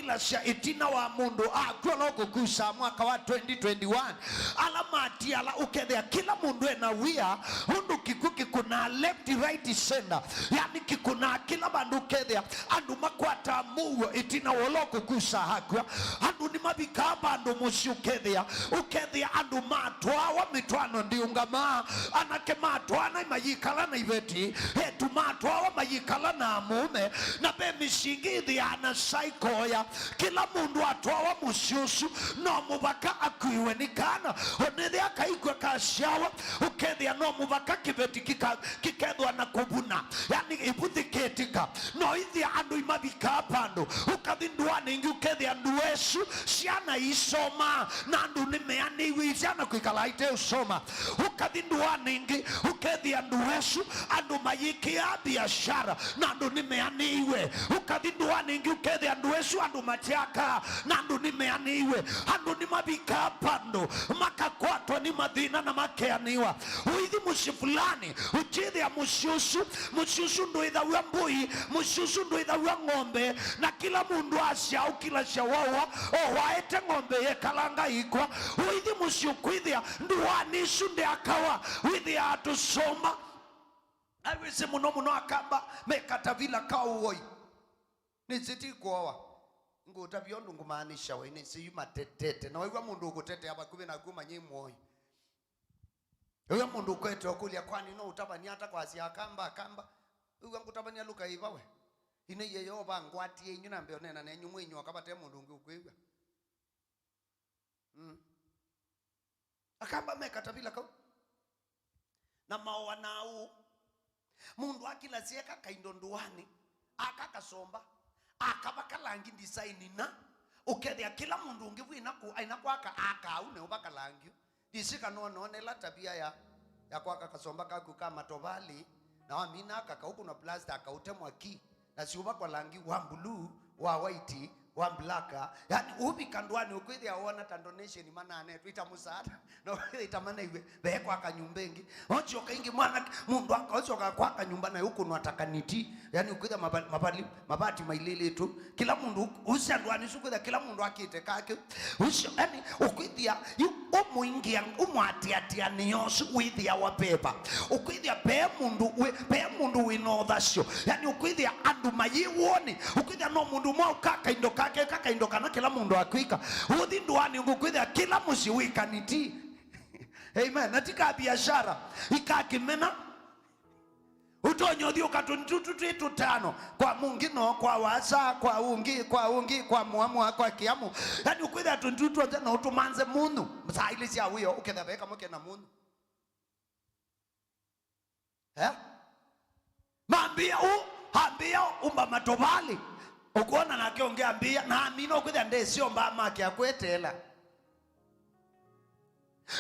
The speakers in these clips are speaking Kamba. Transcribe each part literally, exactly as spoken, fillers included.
Lasya ĩtina wa mũndũ akw'a ũla ũkũkusaa mwaka wa twenty twenty-one. Ala matiala ũkethĩa kĩla mũndũ ena wia, ũndũ kĩkw'ũ kĩkũnaa left, right, center. Yani kĩkũnaa kĩla vandũ ũkethĩa andũ makwataa mũuo ĩtina wa ũla ũkũkusaa akw'a. Andũ nĩmavikaa vandũ mũsyĩ ũkethĩa, ũkethĩa andũ matwawa mĩtwaano ndiũngamaa, anake matwaana mayĩkala na iveti, eĩtu matwawa mayĩkala na amũũme, na ve mĩsyĩ ĩngĩ ĩthĩaa na saikoya. Kĩla mũndũ atwawa mũsyĩ ũsu, no mũvaka akuiwe nĩ kana. Onethĩa kaikw'a kasyawa, ũkethĩa no mũvaka kĩveti kĩka-, kĩkethwa na kũvuna, yani ĩvuthĩ kĩtĩka. No ithĩa andũ imavikaa vandũ, ũkathi ndũanĩ ingĩ ũkethĩa ndũa ĩsu syana isomaa, na andũ nĩmeanĩiw'e syana kwĩkala iteũsoma. Ũkathi ndũanĩ ingĩ ũkethĩa ndũa ĩsu andũ mayĩkĩaa biashara, na andũ nĩmeanĩiw'e. Ũkathi ndũanĩ ingĩ ũkethĩa ndũa ĩsu andũ matyakaa, na andũ nĩmeanĩiw'e. Andũ nĩmavikaa vandũ makakwatwa nĩ mathĩna na makeanĩwa. Ũithi mũsyĩ fulani, ũkyĩthĩa mũsyĩ ũsu, mũsyĩ ũsu ndũĩthaw'a mbũi, mũsyĩ ũsu ndũĩthaw'a ng'ombe, na kĩla mũndũ asya ũkilasya waũa, o waete ng'ombe yekalanga ĩkw'a. Ũithi mũsyĩ ũkwĩthĩa ndũanĩ ĩsu ndeakawa, wĩthĩaa tũsomba. Aiwĩsĩ mũno mũno Akamba me katavila ka ũoi. Nĩsĩ ti kwowa. Ngũtavya ũndũ ngũmaanisha we, nĩsĩ yu matetete. Na waigua mũndũ ũkũtetea vakuvĩ naku, manye mũoi. Ũyũ mũndũ ũkwete ũkũlya, kwani no ũtavany'a ata kwasya Akamba, Akamba? Wĩw'a ngũtavany'a lũka ĩva we? Inai Yeova ngwatie inyu nambe ũneena nenyu mwĩ inyw'oka vate mũndũ ũngĩ ũkwĩw'a. Mm. Akamba me katavila kau. Na maoanaa ũũ. Mũndũ akilasya eka kaindo ndũanĩ, aka kasomba, akavaka langi ndisaini na, ũkethĩa kĩla mũndũ ũngĩ vu aina kũ-, aina kwaka aka au ne ũvaka langi. Ndisĩ kana ũnoona ĩla tavia ya, ya kwaka kasomba kaku ka matovali, na wamina aka kaũkũnwa plasta akaũtemwa ki, na siũvakwa langi wa mbuluu, wa waiti, wa mblaka. Yani, ũvika ndũanĩ ũkwĩthĩa wona ta donation mananetwe ita mũsaada, na ũkwĩthĩa ita manaiwe, vee kwaka nyũmba ĩngĩ. Onzyoka ingĩ mwana, mũndũ aka, onzyoka kwaka nyũmba na ũkũnwa ta kaniti. Yani, ũkwĩthĩa mava-, mavali, mavati mailĩlĩtwe. Kĩla mũndũ ũ-, ũsya ndũanĩ isu kwĩthĩa kĩla mũndũ akĩte kake. Ũsyo, yani, ũkwĩthĩa, yu ũmũingĩa, ũmũatĩatĩanĩa ũsu wĩthĩawa veva. Ũkwĩthĩa ve mũndũ wĩ, ve mũndũ wĩ na ũthasyo. Yani, ũkwĩthĩa andũ mayĩ woni. Ũkwĩthĩa no mũndũ ũmwe ũka kaindo kake, ka kaindo kana kĩla mũndũ akwĩka. Ũthi ndũanĩ ũngĩ ũkwĩthĩa kĩla mũsyĩ wĩ kaniti. Amen. Na ti ka biashara, ikakĩmena. Ũtonya ũthiũka tũnitutu twĩ tũtano, kwa mũngĩ no, kwa wasa, kwa ũngĩ, kwa ũngĩ, kwa mũamũa, kwa kĩamũ. Yani ũkwĩthĩa tũnitutu twothe no ũtũmanze mũnyũ. Saa ilĩ sya wĩo, ũketha ve kamwe kena mũnyũ. Eh? Mambĩa ũ, ambĩa ũmba matovali. Ũkwona nake ũngĩ ambĩa, na amina ũkwĩthĩa ndesyombaa make akweteela.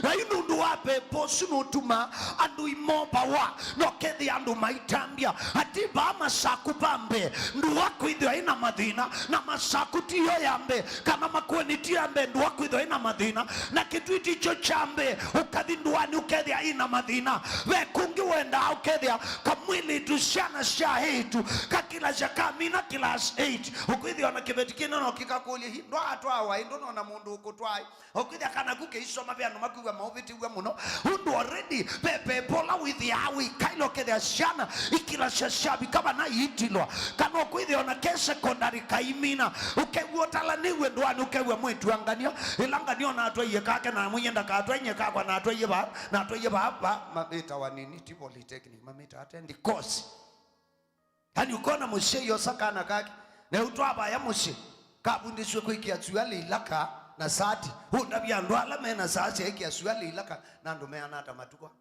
Na yu nũndũ wa veva ũsu nũtumaa andũ imovawa, na ũkethĩa andũ maitambya ati vaa Masaku va mbee ndũa kwĩthĩwa ĩna mathĩna, na Masaku tiyo ya mbee, kana Makueni tiyo ya mbee ndũa kwĩthĩwa ĩna mathĩna, na Kĩtui tikyo kya mbee ũkathi ndũanĩ ũkethĩa ĩna mathĩna. Ve kũngĩ wendaa ũkethĩa kamwĩlĩtu syana sya eĩtu kakilasya kamina class eight, ũkwĩthĩa ona kĩveti kĩna no kĩkakũlye, "Hi, ndwaatwawa ĩ? Ndũnona mũndũ ũkũtwaĩ?" Ũkwĩthĩa kana ku keisoma ve andũ makwĩw'a maũvĩtĩw'a mũno. Ũndũ already ve veva ũla wĩthĩaa wĩkaĩla ũkethĩa syana ikilasya syavika vana iitilwa. Kana ũkwĩthĩa ona ke secondary kaimina. Ũkew'a ũtalanĩw'e ndũanĩ ũkew'a mwĩtu angania. Ĩla ngania ona atwaie kake na amwĩie ndakatwae nyie kakwa na atwaie vaa, na atwaie vaa, vaa, mamĩtawa nini, ti polytechnic, mamĩtaa tendi course. Yani ũkona mũsyai osa kana kake, na yu twavaya mũsyĩ, kavundĩsw'e kwĩkĩa suali ilaka na sati. Ũndavya andũ ala me na saa sya ĩkĩa suali ilaka, na andũ meana ata matukwa?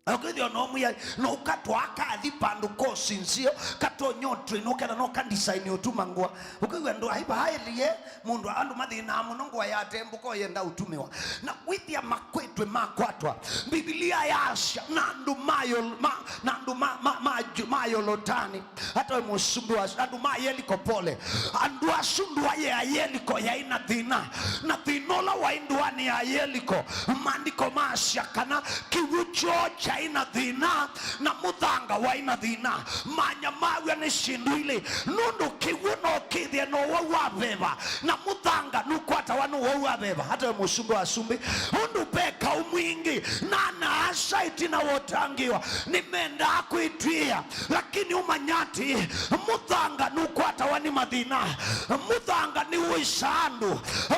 Na ũkĩthĩa no mwĩai, no ũkatwaa kathi vandũ kosi nzeo, katonya ũtrain, ũketha no ka design ũtuma ngũa. Ũkĩw'a andũ ai vaelie, mũndũ andũ mathĩnaa mũno, ngũa yatembũka yenda ũtumĩwa. Na wĩthĩa makwĩtwe makwatwa. Mbivilia yasya, na andũ mayol-, ma, na andũ ma, ma, ma, ma Yolotani, hata we mũsumbĩ wa andũ ma Yeliko, pole. Andũ asu ndũa ya Yeliko yaĩ na thĩna. Na thĩna ũla waĩ ndũanĩ ya Yeliko, maandĩko masya kana kĩw'ũ kyoo kya ina thĩna, na mũthanga waĩ na thĩna. Manya maw'a nĩ syĩndũ ilĩ, nũndũ kĩw'ũ no kĩthĩe no wau wa veva, na mũthanga nũkwatawa nĩ wau wa veva. Hata we mũsumbĩ wa asumbĩ, ũndũ ve kaũ mwingĩ, na ana-a-asa ĩtina wa ũtangĩĩwa nĩmendaa kwĩtw'ĩĩa, lakini ũmanya atĩĩ, mũthanga nũkwatawa nĩ mathĩna, mũthanga nĩwĩsaa andũ,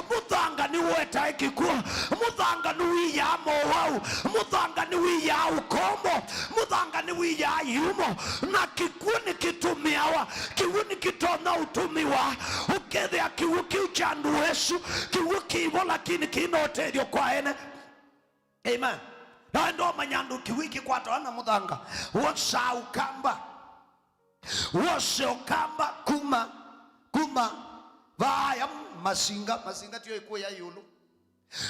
mũthanga nĩũetae kĩkw'ũ, mũthanga nĩwĩaa mowau, mũthanga nĩwĩaa ũkombo, mũthanga nĩwĩaa iumo, na kĩkw'ũ nĩkĩtũmĩawa, kĩw'ũ nĩkĩtonya ũtũmĩwa, ũkethĩa kĩw'ũ kĩu kya ndũa ĩsu, kĩw'ũ kĩvo, lakini kĩna ũtethyo kwa ene. Amen. Na wenda ũmanya andũ kĩw'ũ kĩkwatawa na mũthanga, wosaa ũkamba. Wose ũkamba kuma, kuma vaaya Masinga, Masinga tio ĩkũya ĩũlũ.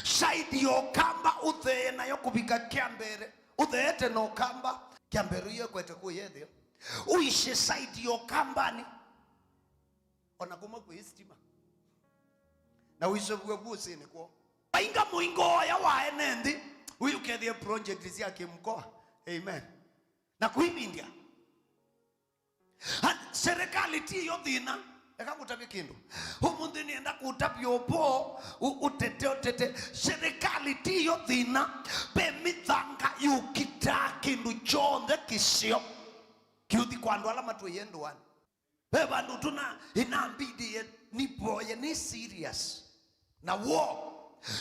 Side ya ũkamba ũthee nayo kũvika Kĩambere, ũtheete na ũkamba, Kĩambere iyo ĩkwete kũya ĩtheo. Ũisye side ya ũkambanĩ, ona kuma kwĩ sitima. Na ũisovua vu ũsĩnĩ kwoo. Vainga mũingo oya wa ene nthĩ, ũyũkethie project sya kĩmkoa. Amen. Na kũivindya. Ha, serikali ti yo thĩna. Eka kũtavya kĩndũ. Ũmũnthĩ nĩenda kũtavya ũvoo, ũ-, ũtete, ũtete. Serikali ti yo thĩna. Ve mĩthanga yũkitaa kĩndũ kyonthe kĩseo kĩũthi kwa andũ ala matwĩe ndũanĩ. Ve vandũ tũna, inambidi ye, nivoye, ni serious. Na woo,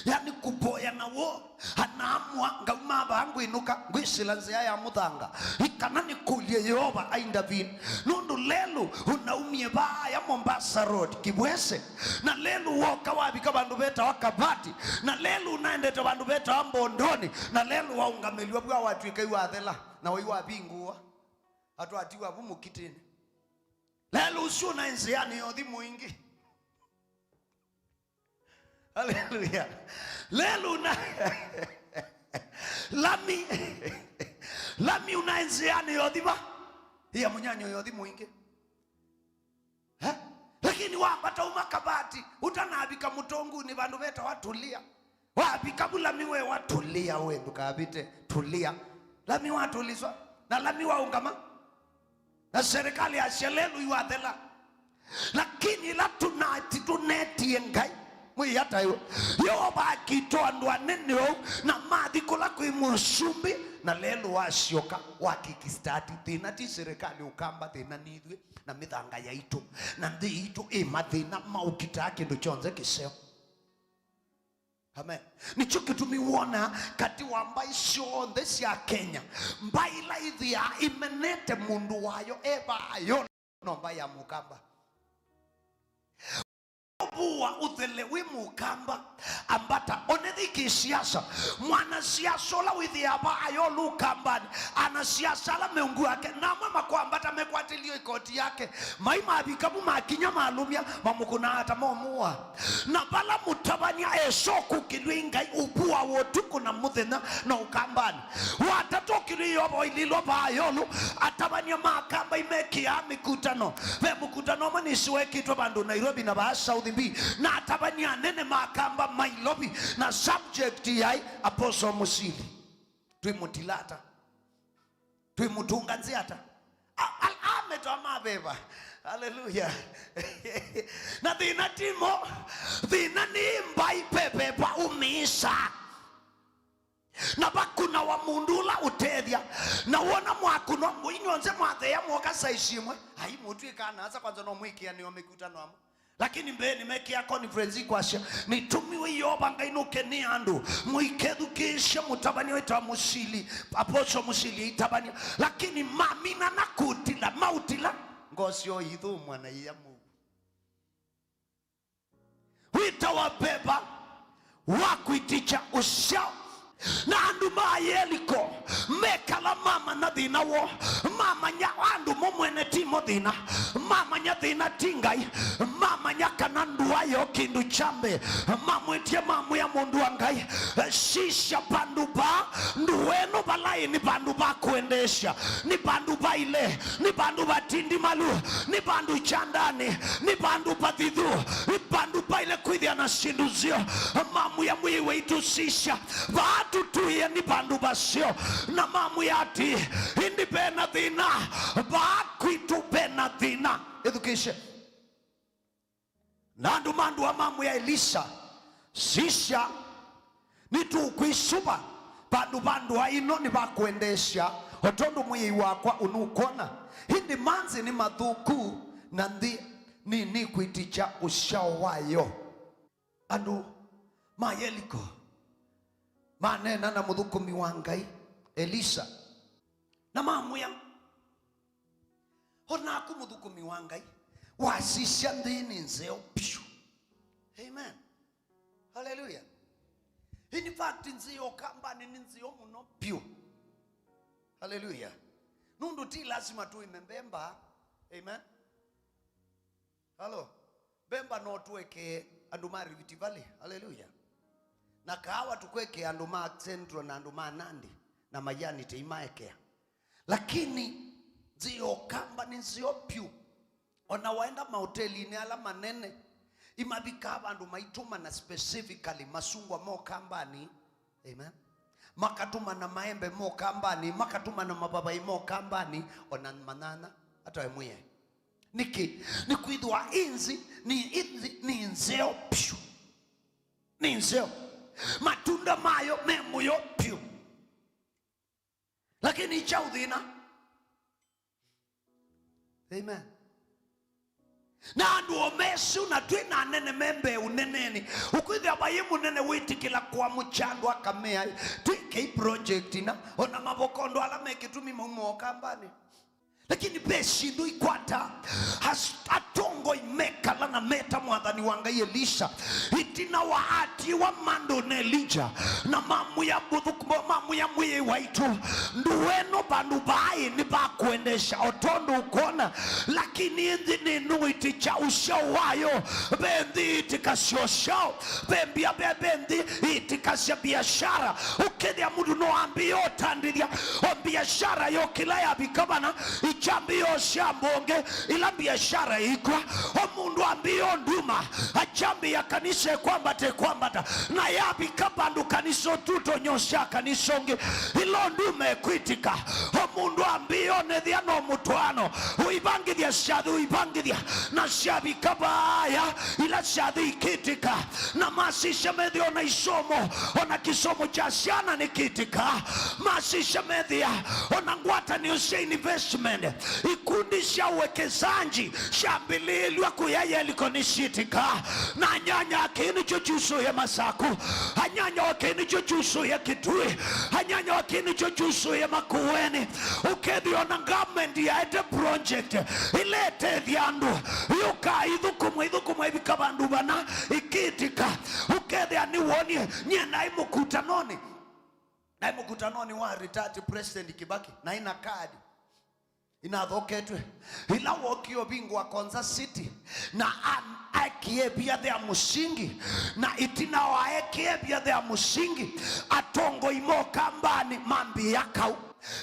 yani kũvoya na woo, anaamua, ngauma vaa ngwĩnũka, ngwĩsĩla nzĩa ya mũthanga, ĩ kana nĩkũlye Yeova aindavini. Nũndũ lelũ ũnaumie vaaya Mombasa Road, Kibwezi, na lelũ woka wavika vandũ vetawa Kavati, na lelũ ũnaendete vandũ vetawa Mbondoni, na lelũ waũngamĩlw'a vwa watw'ĩka iwathela, na wai wavingũwa, atwatiwa vu mũkitĩnĩ. Lelũ ũsu ũnaĩ nzĩanĩ yothi mũingĩ. Haleluya. Lelũ na lami, lami ũnaĩ nzĩanĩ yothi va? Ia mũnyanyo yothi mũingĩ. Eh? Lakini wambata uma Kavati, ũtanavika Mũtũngunĩ vandũ vetawa Tulia. Wavika vu lami wewa, "Tulia we, ndũkavĩte, tulia." Lami watũliswa, na lami waũngama. Na serikali yasya lelũ iwathela. Lakini ĩla tũnati tũnetie Ngai, mwĩĩ ata ĩwe? Yeova akitwa andũ anene ũu, na mathi kũla kwĩ mũsumbĩ, na lelũ wasyoka wa kickstart. Thĩna ti serikali ũkamba, thĩna nĩ ithuĩ na mĩthanga yaitũ. Na nthĩ itũ ĩ mathĩna maũkitaa kĩndũ kyonthe kĩseo. Amen. Nĩkyo kĩtumi wona katĩ wa mbaĩ syonthe sya Kenya, mbaĩ ĩla ĩthĩaa ĩmenete mũndũ wayo e vaayo no mbaĩ ya Mũkamba. Ũvũa ũthele wĩ Mũkamba, ambata. Onethĩ kĩsiasa, mwanasiasa ũla wĩthĩaa vaayo ũlũ Ũkambanĩ, anasiasa ala meungu wake, namwe makwambata mekwatĩlio ĩkoti yake, mai mavika vu makinya malũmya, mamũkũnaa ata momũa. Na vala mũtavany'a esokũkĩlw'e ĩ Ngai ũvũa wa ũtukũ na mũthenya na Ũkambanĩ. Watatũkĩlw'e Yeova waililwa vaa ĩũlũ, atavany'a ma Akamba imekĩaa mĩkutano. Ve mũkutano ũmwe nĩsĩ wekĩtwe vandũ Nairobi na vaa South B, na atavany'a anene ma Akamba ma Nairobi, na subject yaĩ Apostle Mũsili. Twĩmũtila ata? Twĩmũtũnga nzĩa ata? A-, a-, ametawa maveva. Haleluya. Na thĩna ti mo, thĩna nĩ mbaĩ veveva ũmĩĩsa. Na vakũnawa mũndũ ũla ũtethya. Na wona mwakũnwa, inyuonthe mwatheea mwoka saa ici ĩmwe. Ai, mũtw'ĩkaa nasa kwanza no mwĩkĩanĩo mĩkutano amwe. Lakini mbee nĩmekĩa conference ikwasya, "Nĩtũmiwe Yeova Ngai nũkenea andũ, mũikethukĩĩsya mũtavany'a wĩtawa Mũsili, Apostle Mũsili aitavany'a." Lakini mamina na kũtila, maũtila, ngoo syoo ithũmwa na iya mũu. Wĩtawa veva wa kwĩtĩkya ũsyao. Na andũ ma Yeliko mekala mamanya thĩna woo, mamanya andũ mo mwene ti mo thĩna, mamanya thĩna ti Ngai, mamanya kana ndũa yo kĩndũ kya mbee, mamwĩtie mamwĩa mũndũ wa Ngai, sisya vandũ vaa, ndũa ĩno vala ĩ nĩ vandũ va kũendeesya, nĩ vandũ vaile, nĩ vandũ vatindimalu, nĩ vandũ kyandanĩ, nĩ vandũ vathithu, nĩ vandũ vaile kwĩthĩa na syĩndũ nzeo. Mamwĩa, Mwĩai waitũ, sisya, vaa tũtũĩe nĩ vandũ vaseo. Na mamwĩa atĩĩ, ĩndĩ ve na thĩna, vaa kwitũ ve na thĩna. Ĩthukĩĩsye. Na andũ ma ndũa mamwĩa Elisa, sisya, nĩtũkwĩsũva vandũ va ndũa ĩno nĩvakwendeesya, o tondũ mwĩai wakwa ũnũkwona. Ĩndĩ manzĩ nĩ mathũku, na nthĩ nĩnĩkwĩtĩkya ũsyao wayo. Andũ ma Yeliko maneena na mũthũkũmi wa Ngai, Elisa, na mamwĩa, o naku mũthũkũmi wa Ngai, wasisya nthĩ nĩ nzeo vyũ. Amen. Haleluya. In fact, nzĩa ya Ũkambanĩ nĩ nzeo mũno vyũ. Haleluya. Nũndũ ti lasima tũĩme mbemba. Amen. Halo. Mbemba no tũekee andũ ma Rift Valley. Haleluya. Na kaawa tũkwekea andũ ma Central na andũ ma Nandi na majani tei maekea. Lakini nzĩa ya Ũkamba nĩ nzeo vyũ. Ona waenda mahotelinĩ ala manene, imavikaa vandũ maitũmana specifically masungwa ma Ũkambanĩ. Amen. Makatũmana maembe ma Ũkambanĩ, makatũmana mavavai ma Ũkambanĩ, ona manyanya, ata we mwĩe. Nĩkĩ? Nĩkwĩthĩwa ĩ nzĩ, nĩ, ĩ nzĩ, nĩ nzeo vyũ. Nĩ nzeo. Matunda mayo me mũyo vyũ. Lakini kyaũ thĩna? Amen. Na andũ o mesu na twĩ na anene me mbee ũnenenĩ. Ũkwĩthĩa vai mũnene wĩtĩkĩla kũamũkya andũ akamea, twĩkei project ina, ona mavokondo ala me kĩtumi mauma Ũkambanĩ. Lakini ve syĩndũ ikwata, as-, atongoi mekala na meta mwathani wa Ngai Elisa, ĩtina wa atiĩwa mandũ na Elija, na mamwĩa mũthũkũma, mamwĩa mwĩĩ waitũ, ndũeno vandũ vaĩ nĩ va kũendesha o tondũ ũkwona, lakini nthĩ nĩnũĩtĩkya ũsyao wayo, ve nthĩ ĩtĩkasya ũsyao, ve mbia, ve, ve nthĩ ĩtĩkasya biashara. Ũkethĩa mũndũ no ambĩĩa ũtandĩthya, o biashara yo kĩla yavika vana, ikyambĩĩa ũsya mbonge, ila biashara ikw'a, o mũndũ ambĩĩa ũnduma, akyambĩĩa kanisa ĩkwambata, ĩkwambata, na yavika vandũ kanisa ũtuto nyosya kanisa ũngĩ, ila ũnduma ĩkwĩtĩka, o mũndũ ambĩĩa ũnethĩa no mũtwaano, ũivangĩthya syathĩ, ũivangĩthya, na syavika vaaya, ila syathĩ ikĩtĩka, na masisya methĩa ona isomo, ona kĩsomo kya syana nĩkĩtĩka, masisya methĩa ona ngwatanĩo sya investment, ikundi sya uwekezaji syambĩlĩĩlw'a kũya Yeliko nĩsyĩtĩka, na anyanya wa kĩĩ nĩkyo kyusũĩe Masaku, anyanya wa kĩĩ nĩkyo kyusũĩe Kitui, anyanya wa kĩĩ nĩkyo kyusũĩe Makueni. Ũkethĩa ona government yaete project ĩla ĩtethya andũ, yũka ithũkũmwa, ithũkũmwa ivika vandũ vana ikĩtĩka. Ũkethĩa nĩwonie, nyie naĩ mũkutanonĩ, naĩ mũkutanonĩ wa retired President Kibaki, naĩ na kadi inathoketwe. Ĩla wokie ũvingũa Konza City, na an-, aekie ĩvia ya mũsingi, na ĩtina wa aekie ĩvia ya mũsingi, atongoi ma Ũkambanĩ mambĩĩa kau.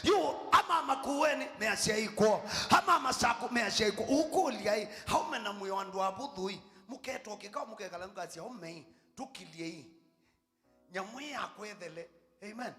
Yu, ama Makueni measya ikw'o, ama Masaku measya ikw'o. Ũkũlya-ĩ, aume na mwĩĩ wa andũ avũthũ-ĩ, mũketokĩka, mũkekala ngasi aume-ĩ, tũkilyei. Nyamũ ĩĩ yakwethele. Amen.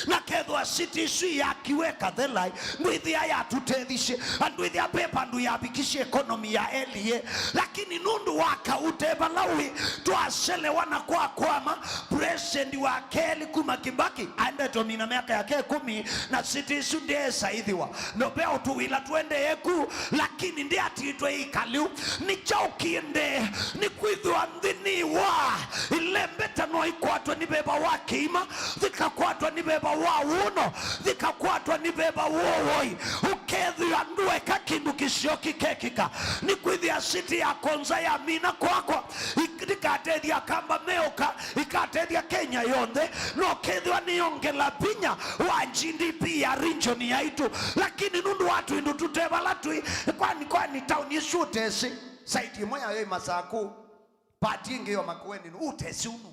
Na kethwa city ĩsu yakiwe ĩkathela-ĩ, ndwĩthĩa yatũtethisye, na ndwĩthĩa ve vandũ yavikisye economy ya L A. Lakini nũndũ wa kaũ ũte vala ũĩ, twaselewa na kwakwama, president wa kelĩ kuma Kibaki aendete ũmina myaka yake ĩkũmi, na city ĩsu ndĩesa ĩthĩwa. No ve ũtũwĩla tũendee ku, lakini ndĩatiĩtwe ĩikaliu. Nĩ kyaũ kĩendee? Nĩkwĩthĩwa nthĩ nĩ wa, ilembeta no ikwatwe nĩ veva wa kĩima, yikakwatwa nĩ veva wa wũno, yikakwatwa nĩ veva wa ũoi. Ũkethĩwa ndweka kĩndũ kĩseo kĩkekĩka. Nĩkwĩthĩa city ya Konza yamina kwakwa, ik-, ndikatethya Akamba meũka, ikatethya Kenya yonthe, no kethĩwa nĩyongela vinya wa G D P ya region yaitũ. Lakini nũndũ wa twĩndũ tũte vala twĩ, kwani, kwani taoni ĩsu ũtesĩ? Site ĩmwe yayo ĩ Masaku, part ĩngĩ yo Makueni, ũtesĩ ũnu.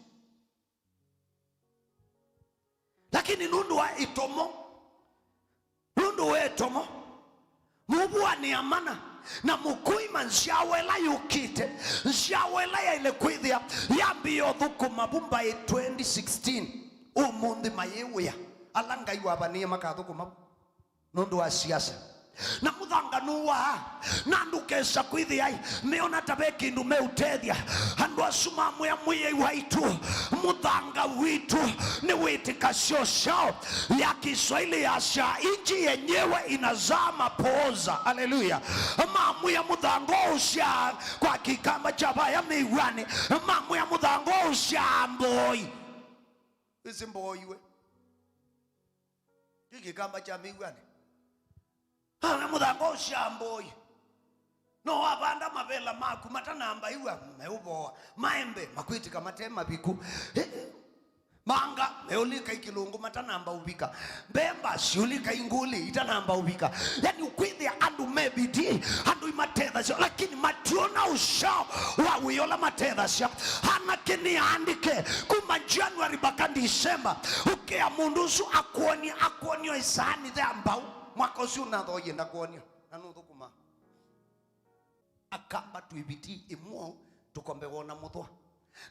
Lakini nũndũ wa ĩtomo, nũndũ wa ĩtomo, mũvuanĩa mana, Na mũkũima nzyawa ĩla yũkĩte, nzyawa ĩla yaĩle kwĩthĩa yambĩĩa ũthũkũma vu mbaĩ twenty sixteen, ũmũnthĩ mayĩwĩa ala Ngai wavanĩie makathũkũma vu nũndũ wa siasa. Na mũthanga nũwaa, na ndũkesa kwĩthĩa meona ta ve kĩndũ meũtethya. Andũ asu mamwĩa, Mwĩai waitũ, mũthanga witũ nĩ wĩtĩkasyo syao. Ya Kiswahili yasya, "Nchi yenyewe inazaa mapooza." Haleluya! Mamwĩa, "Mũthanga ũũ ũsyaa," kwa Kĩkamba kya vaya mĩw'anĩ, mamwĩa, "Mũthanga ũũ ũsyaa mbooi." Ĩsĩ mbooi we. Kĩ Kĩkamba kya mĩw'anĩ. Ana mũthanga ũsyaa mbooi. No wavanda mavela maku matanamba iw'a, meũvoa. Maembe makwĩtĩka mate maviku. Eh, manga meũlika ikĩlũngũ matanamba ũvika. Mbemba siũlika ingũlĩ itanamba ũvika. Yani, ũkwĩthĩa andũ me bidii, andũ imatethasya, lakini mationa ũsao wa wĩa ũla matethasya. Anake nĩ aandĩke kuma January mpaka December. Ũkĩa mũndũ ũsu akwony'a, akwony'a ĩsaani ya mbau. Mwaka ũsu ũnathoie ndakwony'a. Na nũthũkũma. Akamba twĩ bidii ĩmwe tũkombe wona mũthwa.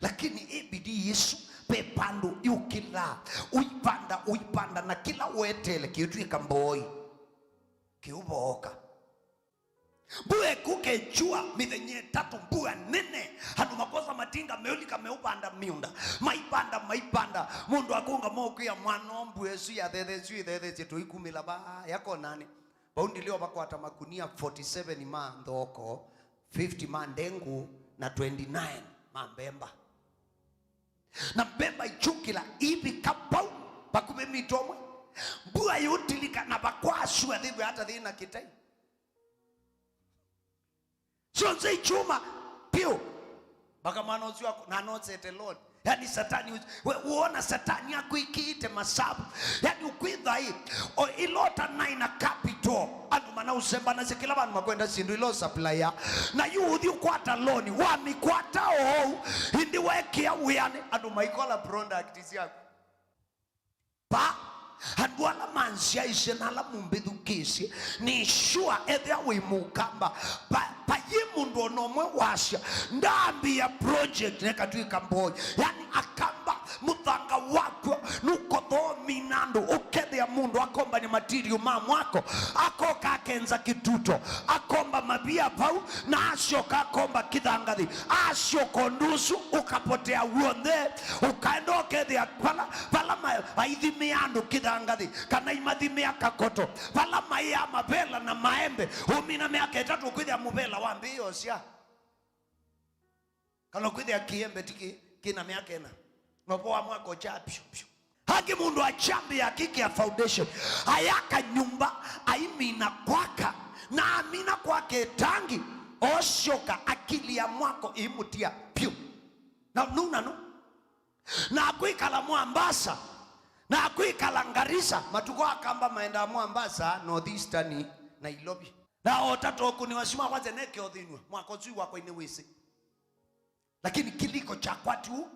Lakini ĩ bidii ĩsu, ve vandũ yũkĩlaa, ũivanda, ũivanda, na kĩla weteele kĩũtw'ĩka mbooi, kĩũvooka. Mbua ĩkũka ĩkyua mĩthenya ĩtatũ, mbua nene, andũ makosa matinga, meũlika meũvanda mĩũnda, maivanda, maivanda. Mũndũ akũnga mokwĩa, "Mwana, o mbua ĩsu yathethesyo ĩthethesye tũikumĩla vaa yakonanĩ." Vau ndilio vakwata makunia forty seven ma nthoko, fifty ma ndengũ, na twenty-nine ma mbemba. Na mbemba ikyũkĩla ivika vau vakuvĩ mita ũmwe. Mbua yũtilika na vakwasua thĩw'e hata thĩna kĩtai. Syonthe ikyuma vyũ. Mpaka mwana ũsu aku-, na anosete loan. Yani, Satani ũsu, we, wona Satani akwĩkĩĩte masavu. Yani, ũkwĩtha ĩ, o, ĩla ũtanaĩ na capital, andũ manaũsembanasya kĩla vandũ makwenda syĩndũ ila ũsupplya. Na yu ũthi ũkwata loan, wamĩkwata oou, ĩndĩ wekĩa wĩanĩ, andũ maikola product syaku. Pa, andũ ala mansyaĩsye na ala mũmbĩthukĩĩsye, nĩ sure ethĩa wĩ Mũkamba, pa, payĩ mũndũ o na ũmwe wasya, "Ndambĩĩa project na ĩkatw'ĩka mbooi." Yani, Akamba, mũthanga wakw'o nũkothomina andũ, ũkethĩa mũndũ akombany'a material ma mwako, akoka akenza kĩtuto, akomba mavia vau, na asyoka akomba kĩthangathĩ, asyoka ũndũ ũsu ũkapotea w'onthe, ũkaenda ũkethĩa vala, vala ma-, maithimĩa andũ kĩthangathĩ, kana imathimĩa kakoto, vala maĩaa mavela na maembe, ũmina myaka ĩtatũ, ũkwĩthĩa mũvela wambĩĩe ũsya. Kana ũkwĩthĩa kĩembe ti kĩ, kĩ na myaka ĩna. Novo wa mwaka ũkya pyu, pyu. Angĩ mũndũ akyambĩĩa akĩkĩa foundation, ayaka nyũmba, aimina kwaka, na amina kwaka ĩtangi, osyoka akili ya mwako ĩimũtia pyu. Na nũu na nũu. Na akwĩkala Mombasa, na akwĩkala Garissa, matukũ Akamba maendaa Mombasa, North Eastern, Nairobi. Na o ta tokũnĩwa sima kwanza neke ũthĩnw'a, mwaka ũsu wakwa inĩ wĩsĩ. Lakini kiliko kyakwa ti ũu.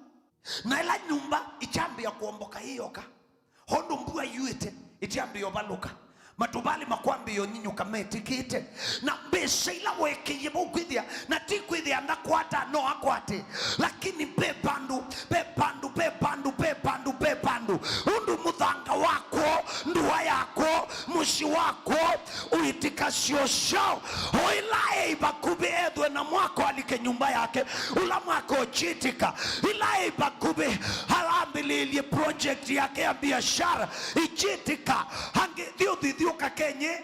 Na ĩla nyũmba ĩkyambĩĩa kũomboka yĩ yoka, o ũndũ mbua yuĩte, ĩkyambĩĩa ũvalũka. Matũvalĩ makwambĩĩa ũnyinyũka metĩkĩte. Na mbesa ila weekĩie vau kwĩthĩa, na ti kwĩthĩa ndakwata, no akwate. Lakini ve vandũ, ve vandũ, ve vandũ, ve vandũ, ve vandũ. Ũndũ mũthanga wakwo, ndũa yakwo, mũsyĩ wakwo, ũitĩka syosyo. O ĩla e vakuvĩ ethwe na mwako alike nyũmba yake, ũla mwako ũkyĩtĩka. Ĩla e vakuvĩ alambĩlĩĩlye project yake ya biashara, ikyĩtĩka. Angĩ thiũthithi ũkakenye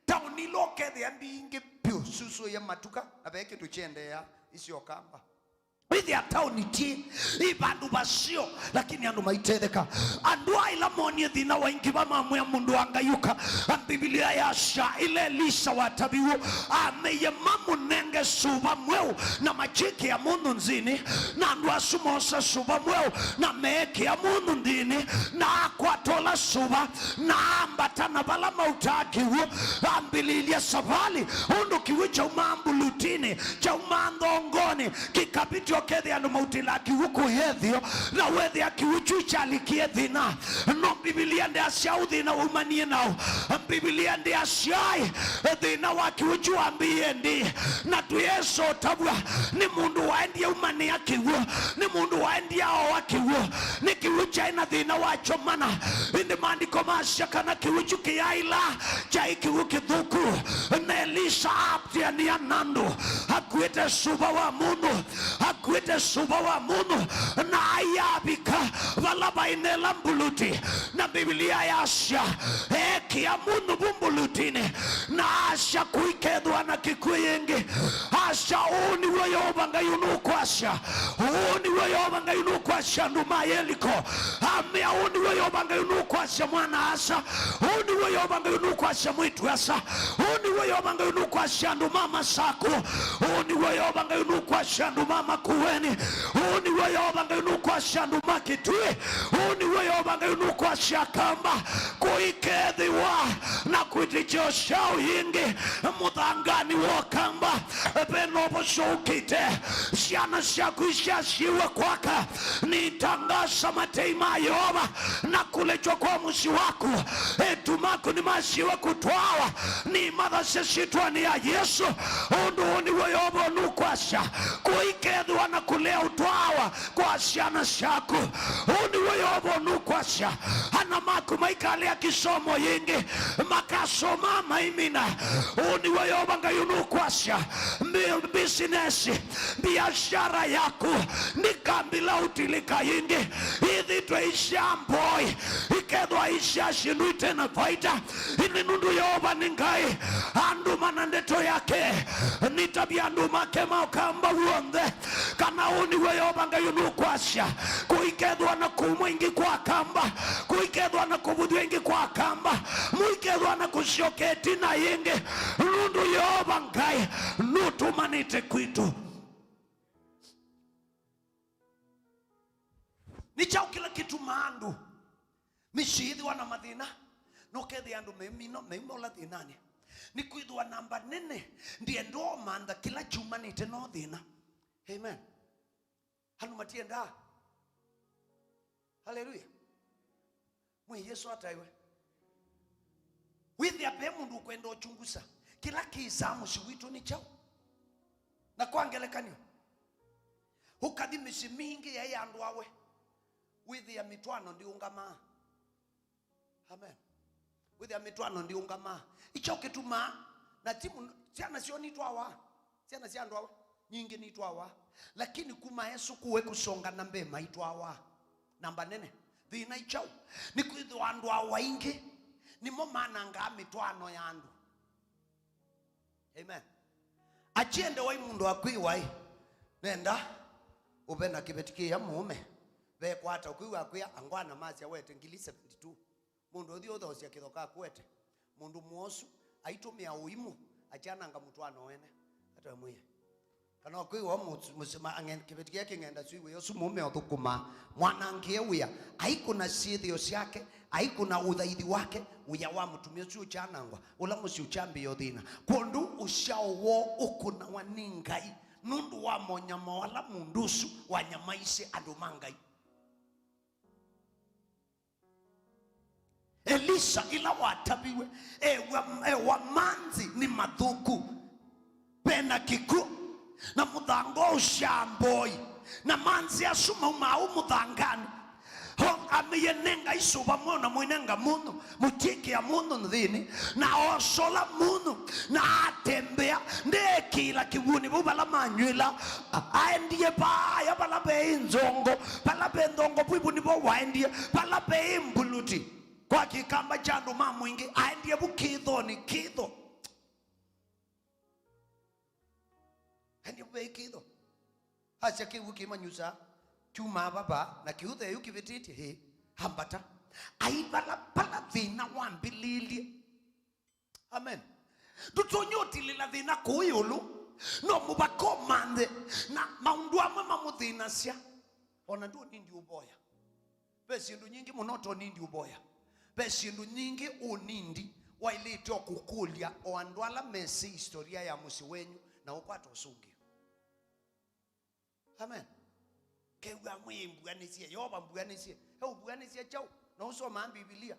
taoni ila ũkethĩa mbingĩ vyũ, susu ya matuka, na ve kĩndũ kyendeea isyo Kamba. Wĩthĩa taoni ti, i vandũ vaseo, lakini andũ maitetheka. Andũ aa ĩla moonie thĩna wa ingĩva mamwĩa mũndũ wa Ngai ũka. Mbivilia yasya, ĩla Elisa wataviw'e, ameie mamũnenge suva mweũ na makyĩkĩa mũndũ nthĩnĩ. Na andũ asu moosa suva mweũ na meekĩa mũndũ nthĩnĩ, na akwata ũla suva na ambata na vala mautaa kĩw'ũ, ambĩlĩĩlya savalĩ, ũndũ kĩw'ũ kyaumaa mbulutinĩ, kyaumaa nthongonĩ, kĩkavĩtya o Ethĩa andũ mautĩlaa kĩw'ũ kũya ĩtheo, na wethĩa kĩw'ũ kyu kyalikie thĩna. No Mbivilia ndĩasya ũu thĩna waumanie naũ. Mbivilia ndĩasya thĩna wa kĩw'ũ kyu wambĩĩe ndĩ. Na twĩesa ũtavw'a nĩ mũndũ waendie aumanĩa kĩw'ũ, nĩ mũndũ waendie aoa kĩw'ũ, nĩ kĩw'ũ kyaĩ na thĩna wakyo mana. Ĩndĩ maandĩko masya kana kĩw'ũ kyu kĩyaĩla kyaĩ kĩw'ũ kĩthũku. Na Elisa atianĩa na andũ, akuĩte suva wa mũndũ, akuĩte suva wa mũndũ, na aĩ avika vala vaĩ na ĩla mbuluti. Na Mbivilia yasya, ekĩa mũndũ vu mbulutinĩ, na asya, kũikethĩwa na kĩkw'ũ yĩngĩ. Asya, ũũ nĩw'o Yeova Ngai ũnũkwasya. Ũũ nĩw'o Yeova Ngai ũnũkwasya andũ ma Yeliko. Amea, ũũ nĩw'o Yeova Ngai ũnũkwasya mwana-a-asa. Ũũ nĩw'o Yeova Ngai ũnũkwasya mwĩĩtu-a-asa. Ũũ nĩw'o Yeova Ngai ũnũkwasya andũ ma Masaku. Ũũ nĩw'o Yeova Ngai ũnũkwasya andũ ma Makueni. Ũũ nĩw'o Yeova Ngai ũnũkwasya andũ ma Kitui. Ũũ nĩw'o Yeova Ngai ũnũkwasya Akamba. Kũikethĩwa na kwĩtĩkya ũsyao yĩngĩ mũthanganĩ wa Ũkamba. Ve na ũvosyo ũkĩte. Syana syaku isyasyiwe kwaka. Nitangasa matei ma Yeova na kũlĩkywa kwa mũsyĩ waku. Eĩtu maku nĩmasyiwe kũtwawa. Nĩmathasya syĩtwanĩ ya Yesũ. Ũndũ ũũ nĩw'o Yeova ũnũkwasya. Kũikethĩwa na kũlea ũtwawa kwa syana syaku. Ũũ nĩw'o Yeova ũnũkwasya. Ana maku maikalea kĩsomo yĩngĩ, makasoma maimina. Ũũ nĩw'o Yeova Ngai ũnũkwasya. Mbi-, mbisinesi, mbiasyara yaku ndĩkambĩla ũtilĩka yĩngĩ. Ĩthĩtwe isya mboi, ikethwa isya syĩndũ ite na vaita. Ĩndĩ nũndũ Yeova nĩ Ngai, andũ mana ndeto yake, nĩtavya andũ make ma Ũkamba w'onthe. Kana ũũ nĩw'o Yeova Ngai ũnũkwasya, kũikethwa na kũumwa ĩngĩ kwa Akamba, kũikethwa na kũvũthw'a ĩngĩ kwa Akamba, mũikethwa na kũsyoka ĩtina yĩngĩ, nũndũ Yeova Ngai nũtũmanĩte kwitũ. Nĩ kyaũ kĩla kĩtumaa andũ mĩsyĩ yĩthĩwa na mathĩna, na ũkethĩa andũ meumina, meuma ũla thĩnanĩ? Nĩkwĩthĩwa namba nene ndĩenda ũmantha kĩla kyumanĩte no thĩna. Amen. Andũ matiendaa. Haleluya. Mwĩe Yesũ ataĩwe. Wĩthĩa ve mũndũ ũkwenda ũchunguza kĩla kĩsaa mũsyĩ witũ nĩ kyaũ. Na kwa ngelekany'o, ũkathi mĩsyĩ mingĩ yaĩ andũ awe, wĩthĩa mĩtwaano ndĩũngamaa. Amen. Wĩthĩa mĩtwaano ndĩũngamaa. Nĩ kyaũ kĩtumaa? Na ti mũno, syana syoo nitwawa. Syana sya andũ awe nyingĩ nitwawa. Lakini kuma esũkũe kũsonga na mbee maitwawa. Namba nene. Thĩna nĩ kyaũ? Nĩkwĩthĩwa andũ awa aingĩ nĩmo manangaa mĩtwaano ya andũ. Amen. Akyende wai mũndũ akwĩwa ĩ, nenda ũve na kĩveti kĩya mũũme, vekwata ũkwĩw'a akwĩa angwana masya wete ngili seventy two. Mũndũ ũthi ũthoosya kĩtho kakwete. Mũndũ mwosu aitũmĩa ũimũ akyananga mũtwaano wene. Atamwĩe. Kana ũkwĩw'a mũsima kĩveti kĩa kĩng'enda syĩ wĩa ũsu mũũme ũthũkũmaa. Mwanangĩe wĩa. Aikũna syĩthĩo syake. Aikũna ũthaithi wake, wĩa wa mũtumĩa ũsu ũkyanangwa, ũla mũsyĩ ũkyambĩĩa ũthĩna. Kwondũ ũsyao woo ũkũnawa nĩ Ngai nũndũ wa monyamao ala mũndũ ũsu wanyamaisye andũ ma Ngai. Elisa ĩla wataviwe, ewa, ewa manzi nĩ mathũku. Ve na kĩkw'ũ, na mũthanga ũsyaa mboi, na manzi asu maumaa ũũ mũthanganĩ. O amĩie, nengai sũva mwaũ na mũinenga mũnyũ, mũtiĩkĩa mũnyũ nthĩnĩ, na oosola mũnyũ, na atembea, ndeekĩĩla kĩw'ũnĩ vau vala manyw'ĩla. A-, aendie vaaya vala veĩ nzongo, vala ve nzongo vu, vu nĩvo waendie, vala veĩ mbuluti. Kwa kĩkamba kya andũ ma mũingĩ, aendie vu kĩthonĩ, kĩtho. Aendie vu veĩ kĩtho. Asya kĩw'ũ kĩmanyusaa, kyumaa vava, na kĩu theyu kĩvĩtĩtye, ĩ, ambata. Ai vala, vala thĩna wambĩlĩĩlye. Amen. Ndũtonya ũtilĩla thĩna kũu ĩũlũ, no mũvaka ũmanthe, na maũndũ amwe mamũthĩnasya. Ona ndũnindi ũvoya. Ve syĩndũ nyingĩ mũno ũtonindi ũvoya. Ve syĩndũ nyingĩ ũnindi waĩlĩte o kũkũlya o andũ ala mesĩ historia ya mũsyĩ wenyu na ũkwata ũsũngĩo. Amen. Kew'a mwĩĩ mbuanĩsye, Yeova mbuanĩsye. E ũmbuanĩsye kyaũ? Na ũsomaa Mbivilia.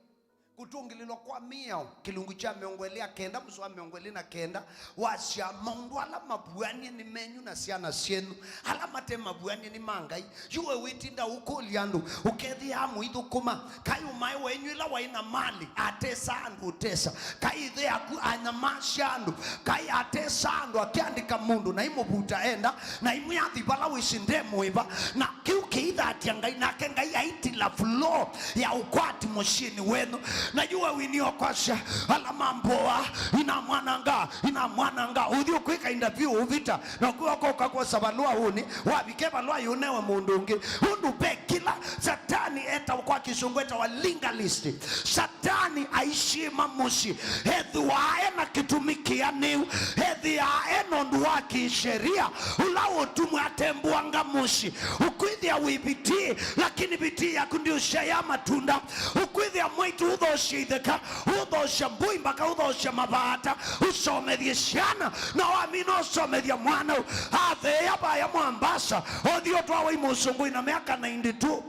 Kũtũngĩlĩlwa kwa Mĩao, kĩlungu kya mĩongo ĩlĩ na kenda, mũsoa wa mĩongo ĩlĩ na kenda, wasya, maũndũ ala mavuanie nĩ menyu na syana syenyu, ala mate mavuanie nĩ ma Ngai. Yu we wĩtinda ũkũlya andũ, ũkethĩaa mũithũkũma, kaĩ ũmae wenyu ĩla waĩ na malĩ, atesaa andũ ũtesa? Kaĩ ĩthe yaku anyamasya andũ? Kaĩ atesaa andũ akĩandĩka mũndũ, na imũvuta enda, na imwe athi vala wĩsĩ ndemũĩva? Na kĩu kĩithatya Ngai, nake Ngai aitila flow ya ũkwati mũsyĩnĩ wenyu. Na yu we wini okwasya, ala mamboa, inamwananga, inamwananga. Ũthi ũkwĩka interview ũvita, na ũkwĩoka ũkakwosa valũa ũnĩ, wavike valũa yũnewe mũndũ ũngĩ. Ũndũ ve kĩla Satani etawa, kwa Kĩsũngũ etawa legalist. Satani aisyĩma mũsyĩ, ethĩwa e na kĩtumi kĩanĩu, ethĩaa e na ũndũ wa kĩsheria ũla ũtumwa atembũanga mũsyĩ. Ũkwĩthĩa wĩ vitii, lakini vitii yaku ndiũsyaĩa matunda. Ũkwĩthĩa mwaitũ ũthoosya itheka, ũthoosya mbũi, mbaka ũthoosya mavaata, ũsomethye syana, na wamina ũsomethya mwana ũ, atheea vaya Mwambasa, othi ũtwawa i Mũsũngũ ina myaka ninety-two.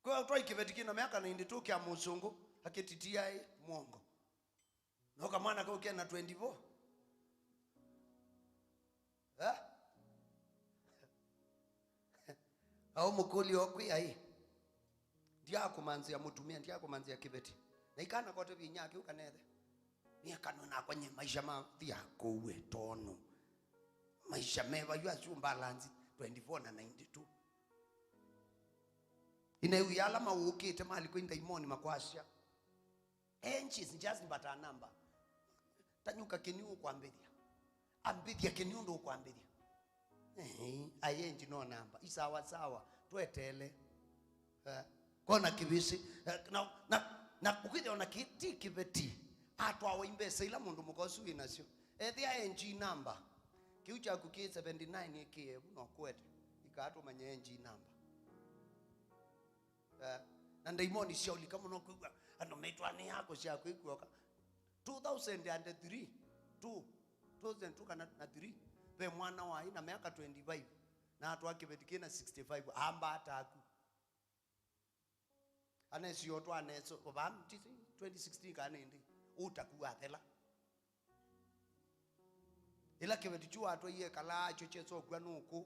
Kwa ũtwai kĩveti kĩna myaka ninety-two kya Mũsũngũ, akĩtitiaĩ mwongo. No kamwana kau kena twenty-four. Eh? Au mũkũlyo kwĩ ai? Ndiakũmanzĩa mũtumĩa, ndiakũmanzĩa kĩveti. Na ikana kote vinya kĩu kanethe. Nĩekanwe nakwa nye maisha ma thia kũue tonu. Maisha meva yu asu balance twenty-four na ninety-two. Inaiwia ala maũkĩte malikwa indaimoni makwasya. Age is just but a number. Tanyuka kĩniũ ũkwambĩthya. Ambĩthya kĩniũ ũndũ ũkwambĩthya. Ehe, age no namba. Isawa sawa. Tweteele. Eh, kona kĩvĩsĩ. Eh, na, na, na ũkwĩthĩa ona kĩ-, ti kĩveti. Atwawa imbesa ila mũndũ mũka ũsu wĩ nasyo. Ethĩa age namba. Kĩu kyaku kĩ seventy-nine kĩevu no kwete. Ikaa tũmanye age namba. Eh, na ndaimoni syaũlika mũno kwĩw'a andũ metwanĩaa kũsya kwĩkw'oka. Two thousand and three, two, two thousand two kana na three, ve mwana waĩ na myaka twenty-five, na atwa kĩveti kĩna sixty-five, amba ataku. Anesio twaneso, vaa twenty sixteen kana ĩndĩ, ũtaku wathela. Ĩla kĩveti kyu watwaie kalaa kyo kyesokw'a nũkũ.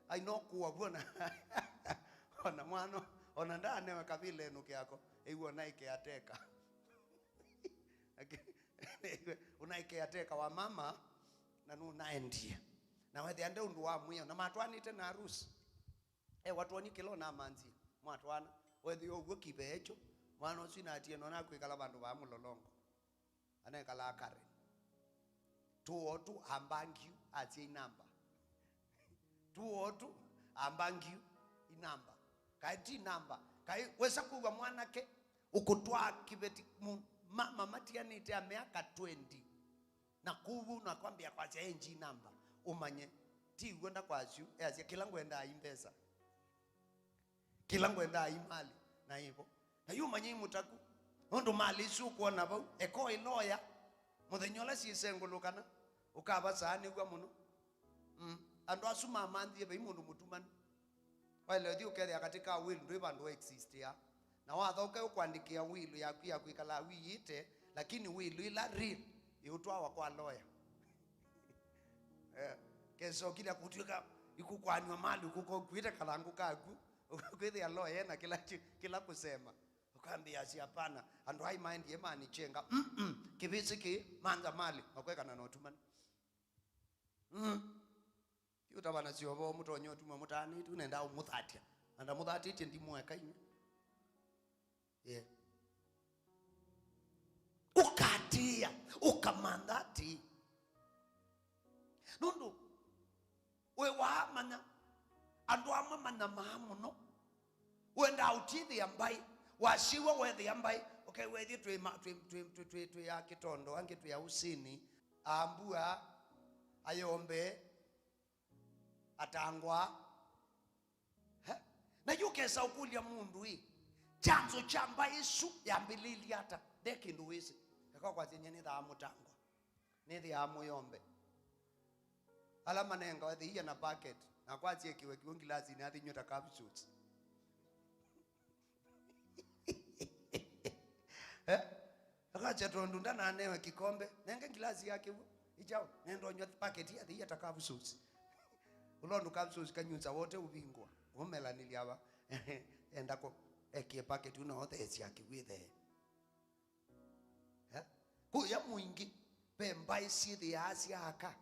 Ai, no kũwa w'o na ona mwana, ona ndaanewe kavila ĩnũke yako, ĩw'o naĩ caretaker. Ũnaĩ caretaker wa mama, na nũnaendie. Na wethĩa nde ũndũ wa mwĩao, na matwanĩte na arusi. E, watwoni kĩla ũnamanzie, mwatwana. Wethĩa ũw'o kĩvee kyo, mwana ũsu inatie nona kwĩkala vandũ va mũlolongo. Anekalaa Karen. Tũo tũ ambangiu asyai namba. Tũo tũ ambangiu inamba. Kaĩ ti namba. Kaĩ wesa kwĩw'a mwanake ũkũtwaa kĩveti mu-, mama matianĩte a myaka twenty. Na kũu nakwambĩa kwasya age namba. Ũmanye, ti w'o ndakwasyu, easya kĩla ngwendaa i mbesa. Kĩla ngwendaa i malĩ na ĩvo. Na yu manyai mũtaku. Nũndũ malĩ isu ũkwona vau, eko ĩloya. Mũthenya ũla syĩsengũlũkana, ũkavasaanĩw'a mũno. Mm. Andũ asu mamanthie vai mũndũ mũtumanu. Waĩle ũthi ũkethĩa katĩ ka will ndwĩ vandũ wa existia. Na wathaũka ũkwandĩkĩa will yaku ya kwĩkala wĩyĩte, lakini will ĩla real ĩũtwawa kwa lawyer. Eh, kesa ũkilya kũtw'ĩka ikũkwanw'a malĩ ũkũkwĩte kalangũ kaku, ũkwĩthĩa lawyer ena kĩla kĩ-, kĩla kũsema. Ũkambĩa asi, hapana, andũ ai maendie manichenga. Mm-mm, kĩvĩsĩ kĩ, mantha malĩ, makwekana na ũtumanu. Mm. Yu tavana syovoo mũtonya ũtuma mũtaanĩtu, nenda ũmũthatya. Na ndamũthatĩtye ndimũeka inywe. Yeah. Ũkatĩĩa, ũkamantha atĩĩ. Nũndũ we waamanya, andũ amwe manyamaa mũno. Wendaa ũtithĩa mbaĩ, wasyĩw'a wethĩa mbaĩ, ũkew'a ĩthyĩ twĩ ma-, twĩ, twĩ, twĩ, twĩ, twĩ ya kĩtondo, angĩ twĩ ya ũsĩnĩ, ambua, ayombe, atangwa. Eh? Na yu ũkesa ũkũlya mũndũ-ĩ, kyanzo kya mbaĩ ĩsu yambĩlĩlye ata? Nde kĩndũ wĩsĩ. Eka kwasya nyie nĩthaa mũtangwa. Nĩthĩaa mũyombe. Ala manengawa thĩia na packet, na kwasyekiwe kiw'ũ ngilasinĩ athinywe ta capsules. Eh? Akasya tondũ ndananewe kikombe, nenge ngilasi ya kĩw'ũ. Ichao, nendonywa packet ya thĩia ta capsules. Ũla ũndũ capsules kanyusa wote ũvingwa. Ũmelanĩlya ava. Enda ko, ekie packet una otheesya kĩw'ũ ĩthee. Eh? Kũya mũingĩ, ve mbaĩ syĩthĩaa syaaka.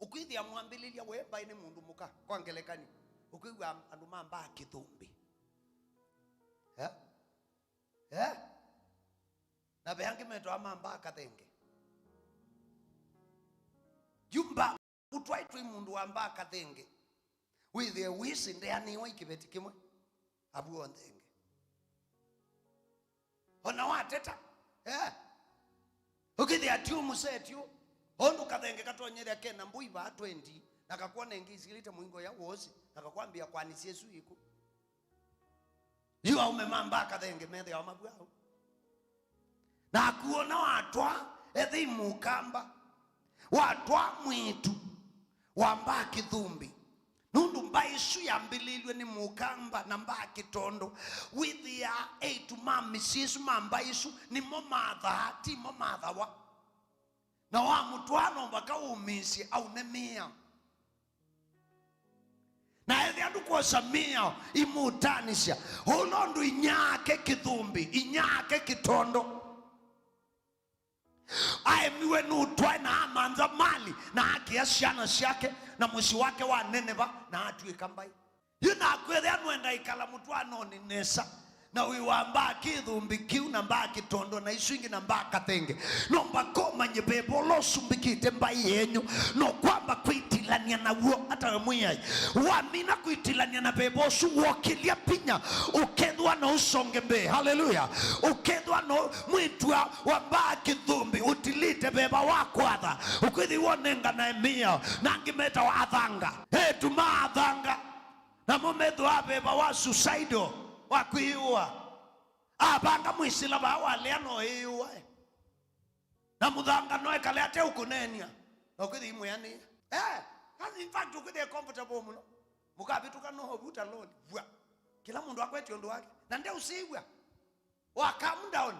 Ũkwĩthĩa mwambĩlĩlya we mbaĩ nĩ mũndũ mũka, kwa ngelekany'o, ũkwĩw'a andũ ma mbaa kĩthũmbĩ. Eh? Eh? Na ve angĩ metawa ma mbaa kathenge. Yu mbaa ũtwaĩtwe ĩ mũndũ wa mbaa kathenge, wĩthĩe wĩsĩ ndeanĩwa ĩ kĩveti kĩmwe, avuo nthenge. Ona wateta, eh? Ũkĩthĩa ti ũmũseti ũ, ũndũ kathenge katonyethya kena mbũi vaa twenty, na kakwona ĩngĩ isilĩte mũingo ya wosi, na kakwambĩa kwanĩsya ĩsu ĩkũ. Yu aũme ma mbaa kathenge methĩawa mavwau. Naku ona watwaa ethei mũkamba, watwaa mwĩĩtu wa mbaa kĩthũmbĩ, nũndũ mbaa ĩsu yambĩlĩilw'e nĩ mũkamba na mbaa kĩtondo, wĩthĩaa eĩtu ma mĩsyĩ ĩsu ma mbaa ĩsu nĩmo mathaa, ti mo mathawa. Na wamũtwaa no vaka ũmĩĩsye aũne mĩao. Na ethĩa ndũkwosa mĩao imũtaanĩsya, ũla ũndũ inyake kĩthũmbĩ, inyake kĩtondo, aemiwe nũtwae na amantha mali, na akĩa syana syake na mũsyĩ wake wa Neneva, na atw'ĩka mbaĩ. Yu nakwĩthĩa nũenda ĩkala mũtwaanonĩ nesa, na wĩ wa mbaa kĩthũmbĩ kĩu, na mbaa kĩtondo, na isu ingĩ, na mbaa kathenge. Nomba komanye veva ũla ũsumbĩkĩte mbaĩ yenyu, no kwamba kwĩtilany'a naw'o, ata we Mwĩai. Wamina kwĩtilany'a na veva ũsu, wokĩlya vinya, ũkethwa no ũsonge mbee. Haleluya! Ũkethwa no mwĩtwa wa mbaa kĩthũmbĩ, ũtilĩte veva wa kwatha, ũkwĩthĩwa ũnenganae mĩao, na angĩ metawa athanga. Eĩtu ma athanga. Namo methĩwa veva wa suicidal, wa kwĩyũa. Avanga mwĩsĩla vaa walea no ĩyũae. Na mũthanga no ekale ate ũkũneenia. Na ũkwĩthĩ imwĩanĩe. Eh, in fact, ũkwĩthĩ comfortable mũno. Mũkavĩtũka no vuta loli. Vua. Kĩla mũndũ akwetye ũndũ wake. Na ndeũsĩw'a. Wa calm down.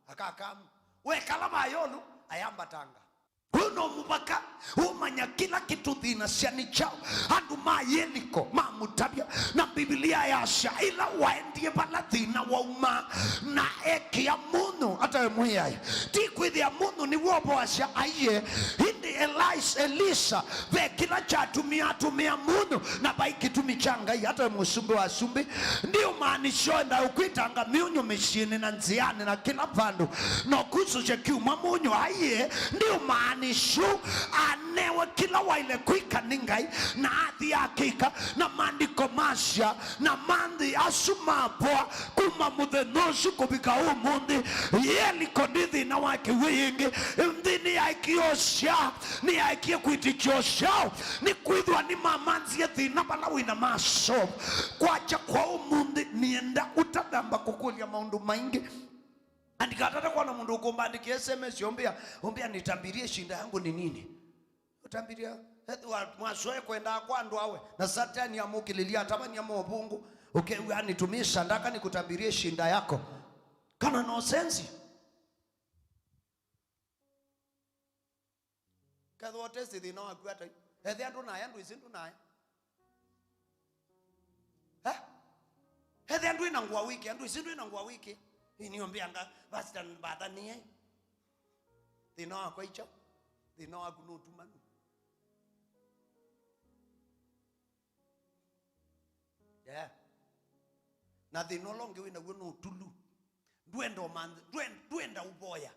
Aka calm. Wekala vaa ĩũlũ, ayambatanga. Ũyũ no mũvaka ũmanya kĩla kĩtũthĩnasya nĩ kyaũ. Andũ ma Yeliko mamũtavya, na Mbivilia yasya, ĩla waendie vala thĩna waumaa, na ekĩa mũnyũ, ata we Mwĩai. Ti kwĩthĩa mũnyũ nĩw'o ũvoasya, aiee, ĩndĩ Elis-, Elisa, ve kĩla kyatumie atũmĩa mũnyũ, na vai kĩtumi kya Ngai, ata we Mũsumbĩ wa asumbĩ. Ndiũmaanisya ũenda ũkwĩtanga mĩũnyũ mĩsyĩnĩ na nzĩanĩ na kĩla vandũ, no kusũsya kyuma mũnyũ, aiee, ndiũmaanisya. Anewe kĩla waĩle kwĩka nĩ Ngai, na athi akĩka, na maandĩko masya, na manthĩ asu mapoa kuma mũthenya ũsu kũvika ũmũnthĩ. Yeliko ndĩ thĩna wa kĩw'ũ yĩngĩ. Nthĩ nĩyaekie ũsyaa, nĩyaekie kwĩtĩkya ũsyaũ, nĩkwĩthwa nĩmamanzie thĩna vala wĩna masomo. Kwakya kwa ũmũnthĩ, nĩenda ũtathamba kũkũlya maũndũ maingĩ. Andĩka tata kwona mũndũ ũkũmbandĩkĩa S M S, ũmbĩa, ũmbĩa, "Nitambirie, shida yangu ni nini?" Ũtambirie, ethĩwa mwasoe kwendaa kwa andũ awe, na Satani amũkĩlĩlya atavany'a movũngũ, ũkew'a, "Nitumie sadaka nikutambirie shida yako." Kana no sense. Kethwa ũtesi thĩna waku ata yu? Ethĩa ndũnaya, ndwĩsĩ ndũnaya. Eh? Ethĩa ndwĩ na ngũa wĩkĩa, ndwĩsĩ ndwĩ na ngũa wĩkĩa. Ĩĩ, nĩũmbĩanga, "Pastor, mbathanĩe." Thĩna wakwa ikyaũ? Thĩna waku nũtumanu. Yeah. Na thĩna ũla ũngĩ wĩ naw'o nĩ ũtulu. Ndwenda ũmanthe, ndwen-, ndwenda ũvoya.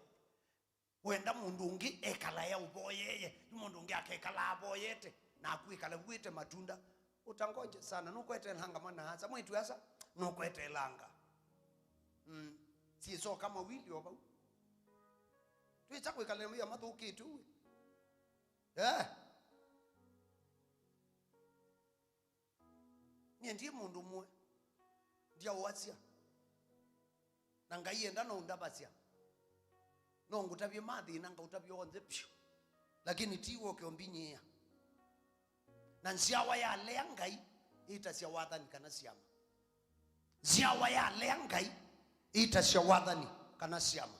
Wenda mũndũ ũngĩ ekalae aũvoyeye, yu mũndũ ũngĩ akekala avoyete, naku wĩkale vuĩte matunda. Utangoje sana, nũkwetelanga mwana asa, mwĩtu asa, nũkwetelanga. Mm. Siĩsoka mawili o vau. Twĩsa kwĩkala na mawĩa mathũkĩte ũwe. Eh? Nyie ndiĩ mũndũ ũmwe ndyaũasya. Na Ngai enda no ũndavasya. No ngũtavye mathĩna, ngaũtavya onthe vyũ. Lakini ti wũke ũmbinyĩĩa. Na nzyawa ya lea Ngai ĩtasya wathani kana syama. Nzyawa ya lea Ngai ĩtasya wathani kana syama.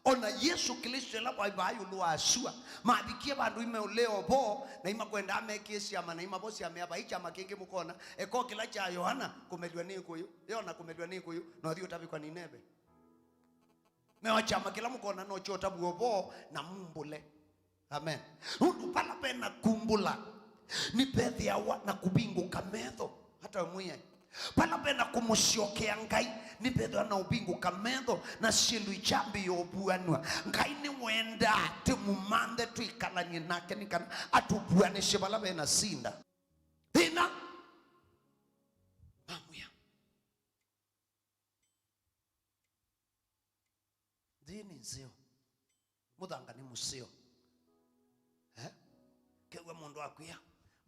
Ona Yesũ Klĩsto ĩla waĩ vaa ĩũlũ wa sua, mavikie vandũ imeũlea ũvoo, na imakwendaa mekĩe syama, na imavosya mea vai kyama kĩngĩ mũkona, eko kĩla kya Yohana, kũmelw'a nĩ ĩkũyũ, Yona kũmelw'a nĩ ĩkũyũ, na ũthi ũtavĩkwa Nineve. Meo kyama kĩla mũkona no kyotavw'a ũvoo na mumbũle. Amen. Nũndũ vala vena kumbũla, nĩvethĩawa na kũvingũka metho. Hata we Mwĩai. Vala vena kũmũsyokea Ngai, nĩvethĩawa na ũvingũka metho, na syĩndũ ikyambĩĩa ũvuanw'a. Ngai nĩwendaa tũmũmanthe, twĩkalany'e nake nĩ kana atũvuanĩsye vala vena sinda. Thĩna. Mamwĩa. Nthĩ nĩ nzeo. Mũthanga nĩ mũseo. Eh? Kew'a mũndũ akwĩa,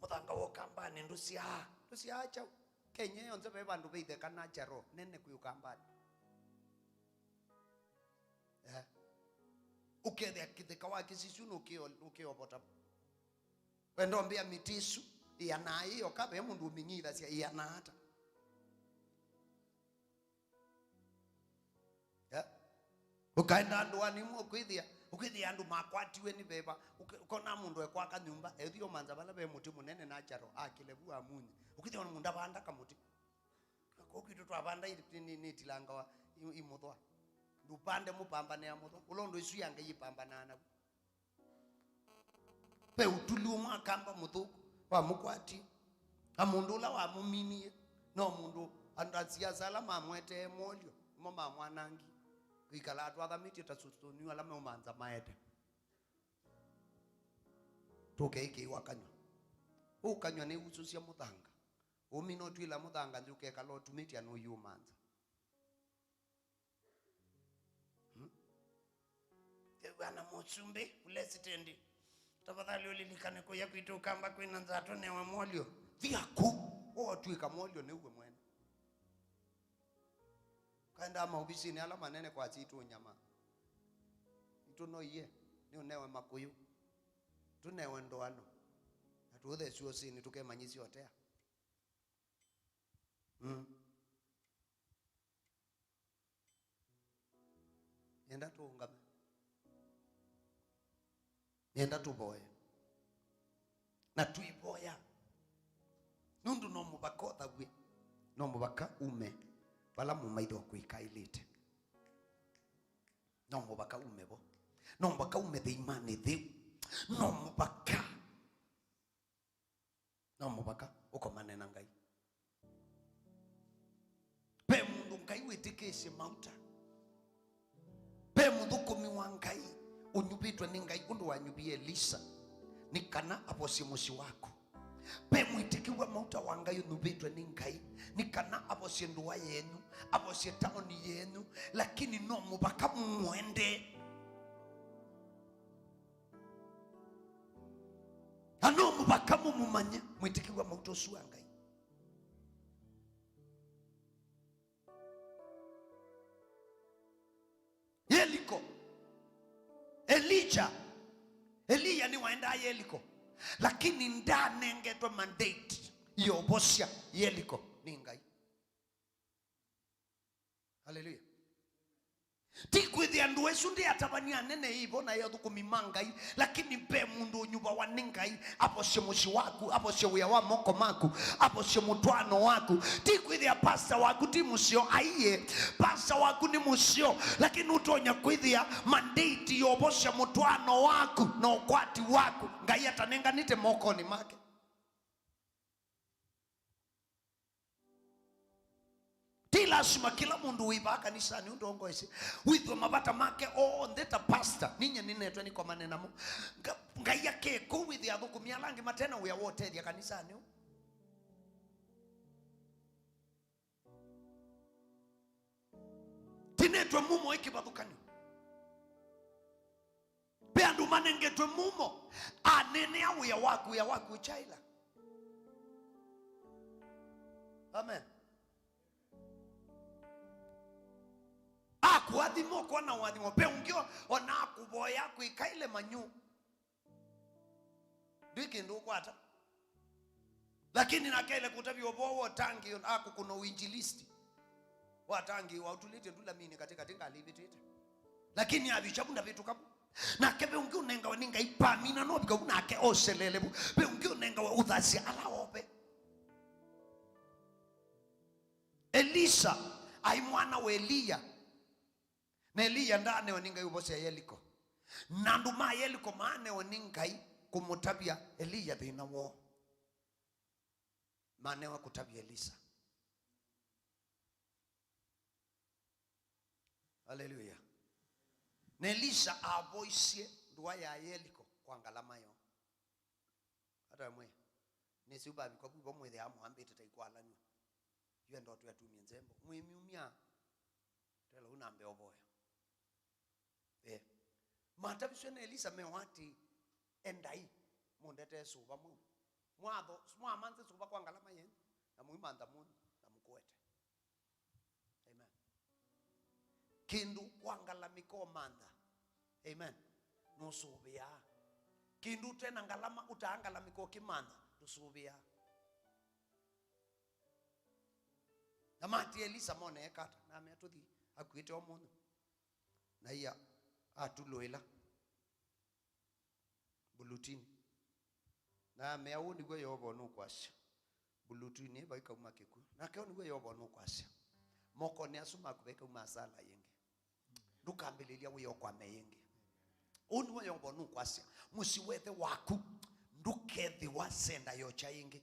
"Mũthanga wa Ũkambanĩ ndũsyaa, ndũsyaa kyaũ?" Kenya yonthe ve vandũ ve itheka natural nene kwĩ Ũkambanĩ. Eh? Ũkethĩa kĩtheka wa kĩsisyu nũkĩo-, nũkĩovota. Wenda ũmbĩa mĩtĩ ĩsu ĩanaa ĩ yoka, ve mũndũ ũmĩnyithasya ĩanaa ata? Eh? Ũkaenda andũanĩ imwe ũkwĩthĩa, ũkwĩthĩa andũ makwatiwe nĩ veva, ũke-, ũkona mũndũ ekwaka nyũmba, ethi ũmanza vala ve mũtĩ mũnene natural, akĩle vu amunye. Ũkwĩthĩa ona mũndũ avanda kamũtĩ. Kũu kwitũ twavanda i-, nĩ-, nĩ-, nĩtilangawa i-, imũthwa. Ndũpande mũpambanĩa mũthwa. Ũla ũndũ ĩsu ya Ngai ĩpambanaa naw'o. Ve ũtuli ũmwe akamba mũthũku wamũkwatie, na mũndũ ũla wamũminie no mũndũ, andũ a siasa ala mamwetee molyo nĩmo mamwanangie. Kwĩkala atwathamĩtye ta sũsũniu ala meũmanza maete. Tũkeĩkĩĩwa kanyw'a. Ũkanywa nĩwusũsya mũthanga. Ũmina ũtw'ĩla mũthanga nthĩ ũkekala ũtumĩtye anũyũmanza. Hmm? Ew'ana mũsumbĩ, ũlesitendi. Tafadhali ũlilikane kũya kwitũ Ũkamba kwĩna nzaa tũnewe molyo. Thiaku, ũtw'ĩka molyo nĩwe mwene. Kaendaa maovisinĩ ala manene kwasya itũnyama. Itũnoie, nĩ ũnewe makũyũ. Tũnewe ndoano. Na tũũthesya ũsĩnĩ tũkemanyĩsya otea. Mm. Nĩenda tũũngame. Nĩenda tũvoye. Na twĩvoya. Nũndũ no mũvaka ũthaw'e. No mũvaka ume vala mũmaitho kwĩkaĩlĩte. No mũvaka ume vo. No mũvaka ume thĩimanĩ thĩu. No mũvaka No mũvaka ũkomane na Ngai. Ve mũndũ Ngai wĩtĩkĩsye mauta. Ve mũthũkũmi wa Ngai ũnyuvĩtwe nĩ Ngai ũndũ wanyuvie Elisa, nĩ kana avosye mũsyĩ waku. Ve mwĩtĩkĩw'a mauta wa Ngai ũnyuvĩtwe nĩ Ngai, nĩ kana avosye ndũa yenyu, avosye taoni yenyu, lakini no mũvaka mũmwende. Na no mũvaka mũmũmanye mwĩtĩkĩw'a mauta ũsu wa Ngai. Yeliko. Elija. Eliya nĩwaendaa Yeliko. Lakini ndanengetwe mandate ya ũvosya Yeliko nĩ Ngai. Haleluya. Ti kwĩthĩa ndũa ĩsu ndĩ atavany'a anene ĩvo na athũkũmi ma Ngai, lakini ve mũndũ ũnyuvawa nĩ Ngai, avosye mũsyĩ waku, avosye wĩa wa moko maku, avosye mũtwaano waku. Ti kwĩthĩa pasta waku ti mũseo, aiee, pasta waku nĩ mũseo, lakini ũtonya kwĩthĩa mandate ya ũvosya mũtwaano waku na ũkwati waku Ngai atanenganĩte mokonĩ make. Ti lasima kĩla mũndũ wĩ vaa kanisanĩ ũndongoesye wĩthwe mavata make onthe ta pasta. Ninyie nĩnetwe nĩkomane namo. Nga-, Ngai ake kũu wĩthĩa athũkũmi ala angĩ matena wĩa wa ũtethya kanisanĩ ũũ. Tinetwe mumo ĩ kĩvathũkany'o. Ve andũ manengetwe mumo, aneenea wĩa waku, wĩa waku ũkyaĩla. Amen. Akũathima ũkona ũathimo. Ve ũngĩ o-, ona akũvoya akwĩkaĩle manyũ. Kwĩ kĩndũ ũkwata. Lakini nake aĩle kũtavya ũvoo wa ũtangĩĩo, akũkũna ũinjilisti. Watangĩĩwa ũtulĩtye ndulaminĩ katĩkatĩ ngalĩ ivĩtĩte. Lakini avikya vu ndavĩtũka vu. Nake ve ũngĩ ũnengawa nĩ Ngai pamina novika vu nake oselele vu. Ve ũngĩ ũnengawa ũthasya ala ove. Elisa aĩ mwana wa Eliya. Na Eliya ndaanewa nĩ Ngai ũvosea Yeliko. Na andũ ma Yeliko maanewa nĩ Ngai kũmũtavya Eliya thĩna woo. Maanewa kũtavya Elisa. Haleluya. Na Elisa avoisye ndũa ya Yeliko kwa ngalama yoo. Ata mwe, nĩsĩ ũvavika vu vo mwĩthĩaa mwambĩte ta ikwalanw'a. Yu enda ũtwĩ atumie nzembo. Mwĩmyumya. Tela unambe ũvoya. Eh. Mataviswe na Elisa meo ati, "Endai, mũndetee sũva mwaũ. Mwatho, mwamanze sũva kwa ngalama yenyu, na mũimantha mũnyu, na mũkũete." Amen. Kĩndũ wangalamĩka ũmantha. Amen. Nũsũvĩaa. Kĩndũ ũte na ngalama ũtaangalamĩka ũkĩmantha, ndũsũvĩaa. Na mati Elisa mone ekata, namea tũthi akuĩte ũmũnthĩ. Na ia atulũĩla mbulutini. Na amea, "Ũũ nĩw'o Yeova ũnũkwasya." Mbulutini vaikauma kĩkw'ũ. Nake, "Ũũ nĩw'o Yeova ũnũkwasya. Mokonĩ asu maku vaikauma asala yĩngĩ. Ndũkambĩlĩlya wĩa ũkwame yĩngĩ. Ũũ nĩw'o Yeova ũnũkwasya. Mũsyĩ wa ĩthe waku ndũkethĩwa senda yokya yĩngĩ."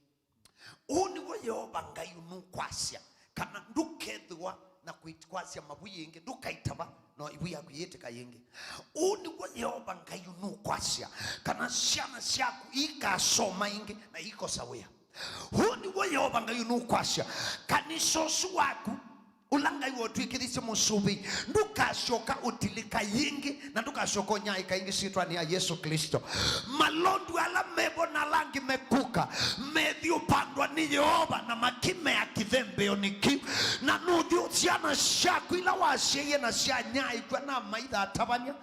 Ũũ nĩw'o Yeova Ngai ũnũkwasya, kana ndũkethĩwa na kwit-, kwasya mavu yĩngĩ, ndũkaitava no ivu yaku yĩtĩka yĩngĩ. Ũũ nĩw'o Yeova Ngai ũnũkwasya, kana syana syaku iikasoma ĩngĩ na iikosa wĩa. Ũũ nĩw'o Yeova Ngai ũnũkwasya, kanisa ũsu waku ũla Ngai wotw'ĩkĩthisye mũsũvĩi, ndũkasyoka ũtilĩka yĩngĩ, na ndũkasyoka ũnyaĩĩka yĩngĩ syĩtwanĩ ya Yesũ Klĩsto. Malondu ala mevo na ala angĩ mekuka, methi ũpandwa nĩ Yeova na makimea kĩthembeonĩ kĩu. Na nũthi syana syaku ila wasyaie na syanyaĩĩkw'a na amaitha atavany'a,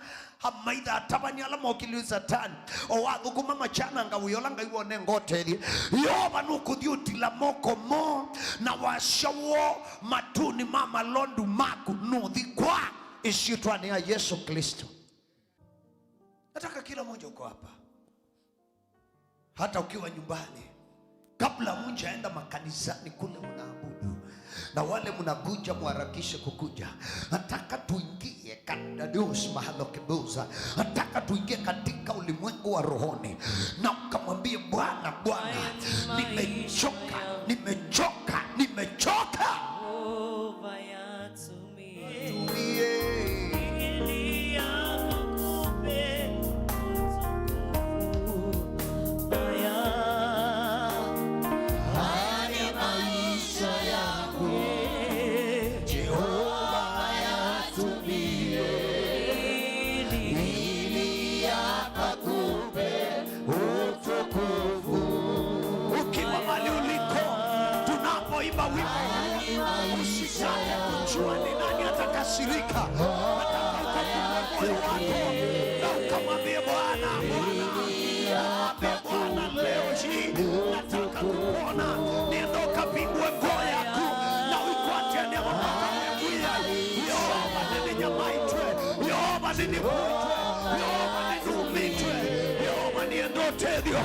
amaitha atavany'a ala mokilw'e Satani, o wathũkũma makyananga wĩa ũla Ngai wonenga ũtethye. Yeova nũkũthi ũtila moko moo na wasya woo matũnĩ ma malondu maku, nũthi kwa ĩsyĩtwanĩ ya Yesũ Klĩsto. Nataka kila mmoja uko hapa, hata ukiwa nyumbani, kabla mjaenda makanisani kule mnaabudu, na wale mnakuja, muharakishe kukuja. Nataka tuingie kadadios mahalo kibuza. Nataka tuingie katika ulimwengu wa rohoni, na ukamwambie Bwana, "Bwana, nimechoka, nimechoka, nimechoka." Tumie. Ili yako kupe utukufu. Haya. Haya maisha yako, Jehova, yatumie. Ili yako kupe utukufu. Ukiwa mahali uliko, tunapoimba wimbo huu, usitake kujua ni nani atakasirika. Nataka ukafungue moyo wako na ukamwambie Bwana, Bwana, mwambie Bwana leo hii, nataka kukuona. Nenda ukapingwe ngoo yaku na ũikwate nĩ mpaka wĩw'ĩe, Yeova, nĩnĩnyamaitwe, Yeova, nĩnĩvũĩtwe, Yeova, nĩnũmĩtwe, Yeova, nĩenda ũtethyo,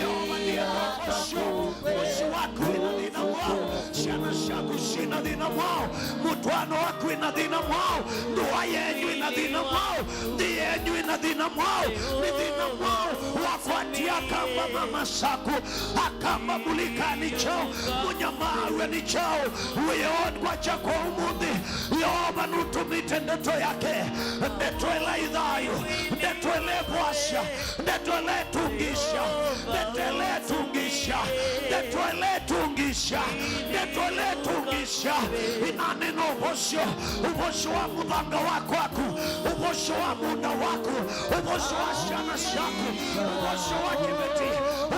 Yeova, nĩenda ũvosyo. Mũsyĩ waku wĩna thĩna mwaũ? Syana syaku syĩna thĩna mwaũ? Mũtwaano waku wĩna thĩna mwaũ? Ndoa yenyu ĩna thĩna mwaũ? Nthĩ yenyu ĩna thĩna mwaũ? Nĩ thĩna mwaũ wakwatie akamba mama saku? Akamba mulikani chao, munyamawe ni chao, wĩoo kwa chako ũmũnthĩ. Yeova nũtũmĩte ndeto yake, ndeto ĩla ĩ thayũ, ndeto ĩla ĩkwasya, ndeto ĩla ĩtũngĩĩsya, ndeto ĩla ĩtũngĩĩsya, ndeto ĩla ĩtũngĩĩsya, ndeto ĩla ĩtũngĩĩsya. Inanena ũvosyo, ũvosyo wa mũthanga wa kwaku, ũvosyo wa mũũnda waku, ũvosyo wa syana syaku, ũvosyo wa kĩveti,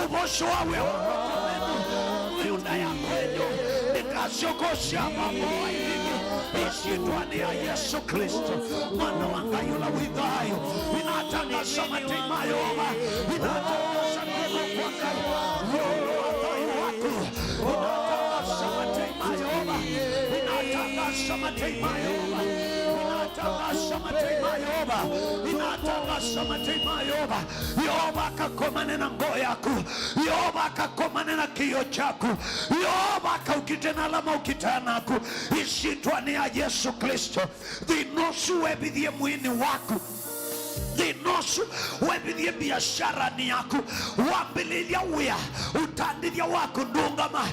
ũvosyo wa wĩa wa moko menyu, nyũmba ya kwenyu, ndĩkasyoka ũsyamba mboa ilingi, ĩsyĩtwanĩ ya Yesũ Klĩsto, Mwana wa Ngai ũla wĩ thayũ. Inatangaza matei ma Yeova, inatangaza nguvu kwa Matei ma Yeova. Inatangaza matei ma Yeova. Inatangaza matei ma Yeova. Yeova akakomane na ngoo yaku. Yeova akakomane na kĩĩo kyaku. Yeova akaũkite na ala maũkitaa naku. Ĩsyĩtwanĩ ya Yesũ Klĩsto. Thĩna ũsu wevithie mwĩĩnĩ waku. Thĩna ũsu wevithie biasharanĩ yaku. Wambĩlĩlya wĩa, ũtandĩthya waku ndũngama.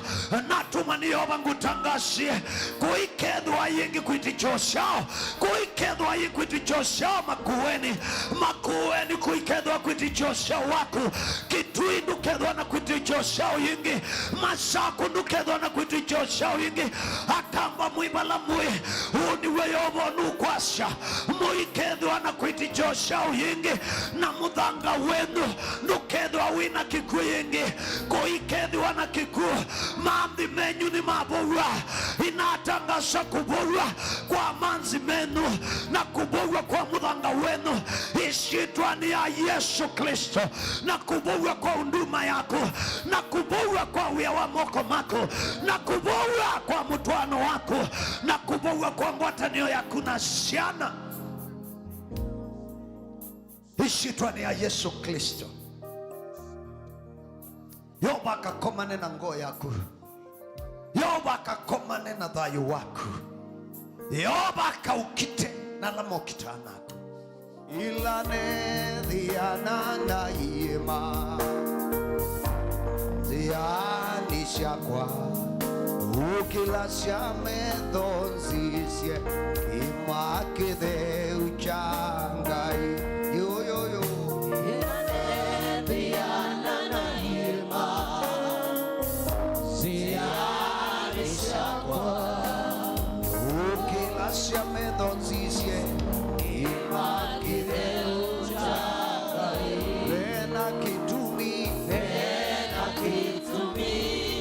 Natũmwa nĩ Yeova ngũtangasie, kũikethĩwa yĩngĩ kwĩtĩkyo syao. Kũikethĩwa yĩngĩ kwĩtĩkyo syao Makueni. Makueni kũikethĩwa kwĩtĩkyo syao waku. Kitui ndũkethĩwa na kwĩtĩkyo syao yĩngĩ. Masaku ndũkethĩwa na kwĩtĩkyo syao yĩngĩ. Akamba mwĩ vala mwĩ, ũũ nĩw'o Yeova nũkwasya. Mũikethĩwa na kwĩtĩkyo syao yĩngĩ, na mũthanga wenyu ndũkethĩwa wĩ na kĩkw'ũ yĩngĩ. Kũikethĩwa na kĩkw'ũ. Maanthĩ menyu nĩmavow'a. Inatangasa kũvow'a kwa maanthĩ menyu na kũvow'a kwa mũthanga wenyu ĩsyĩtwanĩ ya Yesũ Klĩsto, na kũvow'a kwa ũnduma yaku, na kũvow'a kwa wĩa wa moko maku, na kũvow'a kwa mũtwaano waku, na kũvow'a kwa ngwatanĩo yaku na syana. Ĩsyĩtwanĩ ya Yesũ Klĩsto. Yeova akakomane na ngoo yaku. Yeova akakomane na thayũ waku. Yeova akaũkite na ala maũkitaa naku. Ĩla neethĩana na iĩma nzĩanĩ syakwa, ũkĩlasya metho nzisye kĩĩma kĩtheu kya Ngai. Yo, yo, yo. Ĩla neethĩana na iĩma nzĩanĩ syakwa, ũkĩlasya metho nzisye kĩĩma kĩtheu kya Ngai. Ve na kĩtumi. Ve na kĩtumi.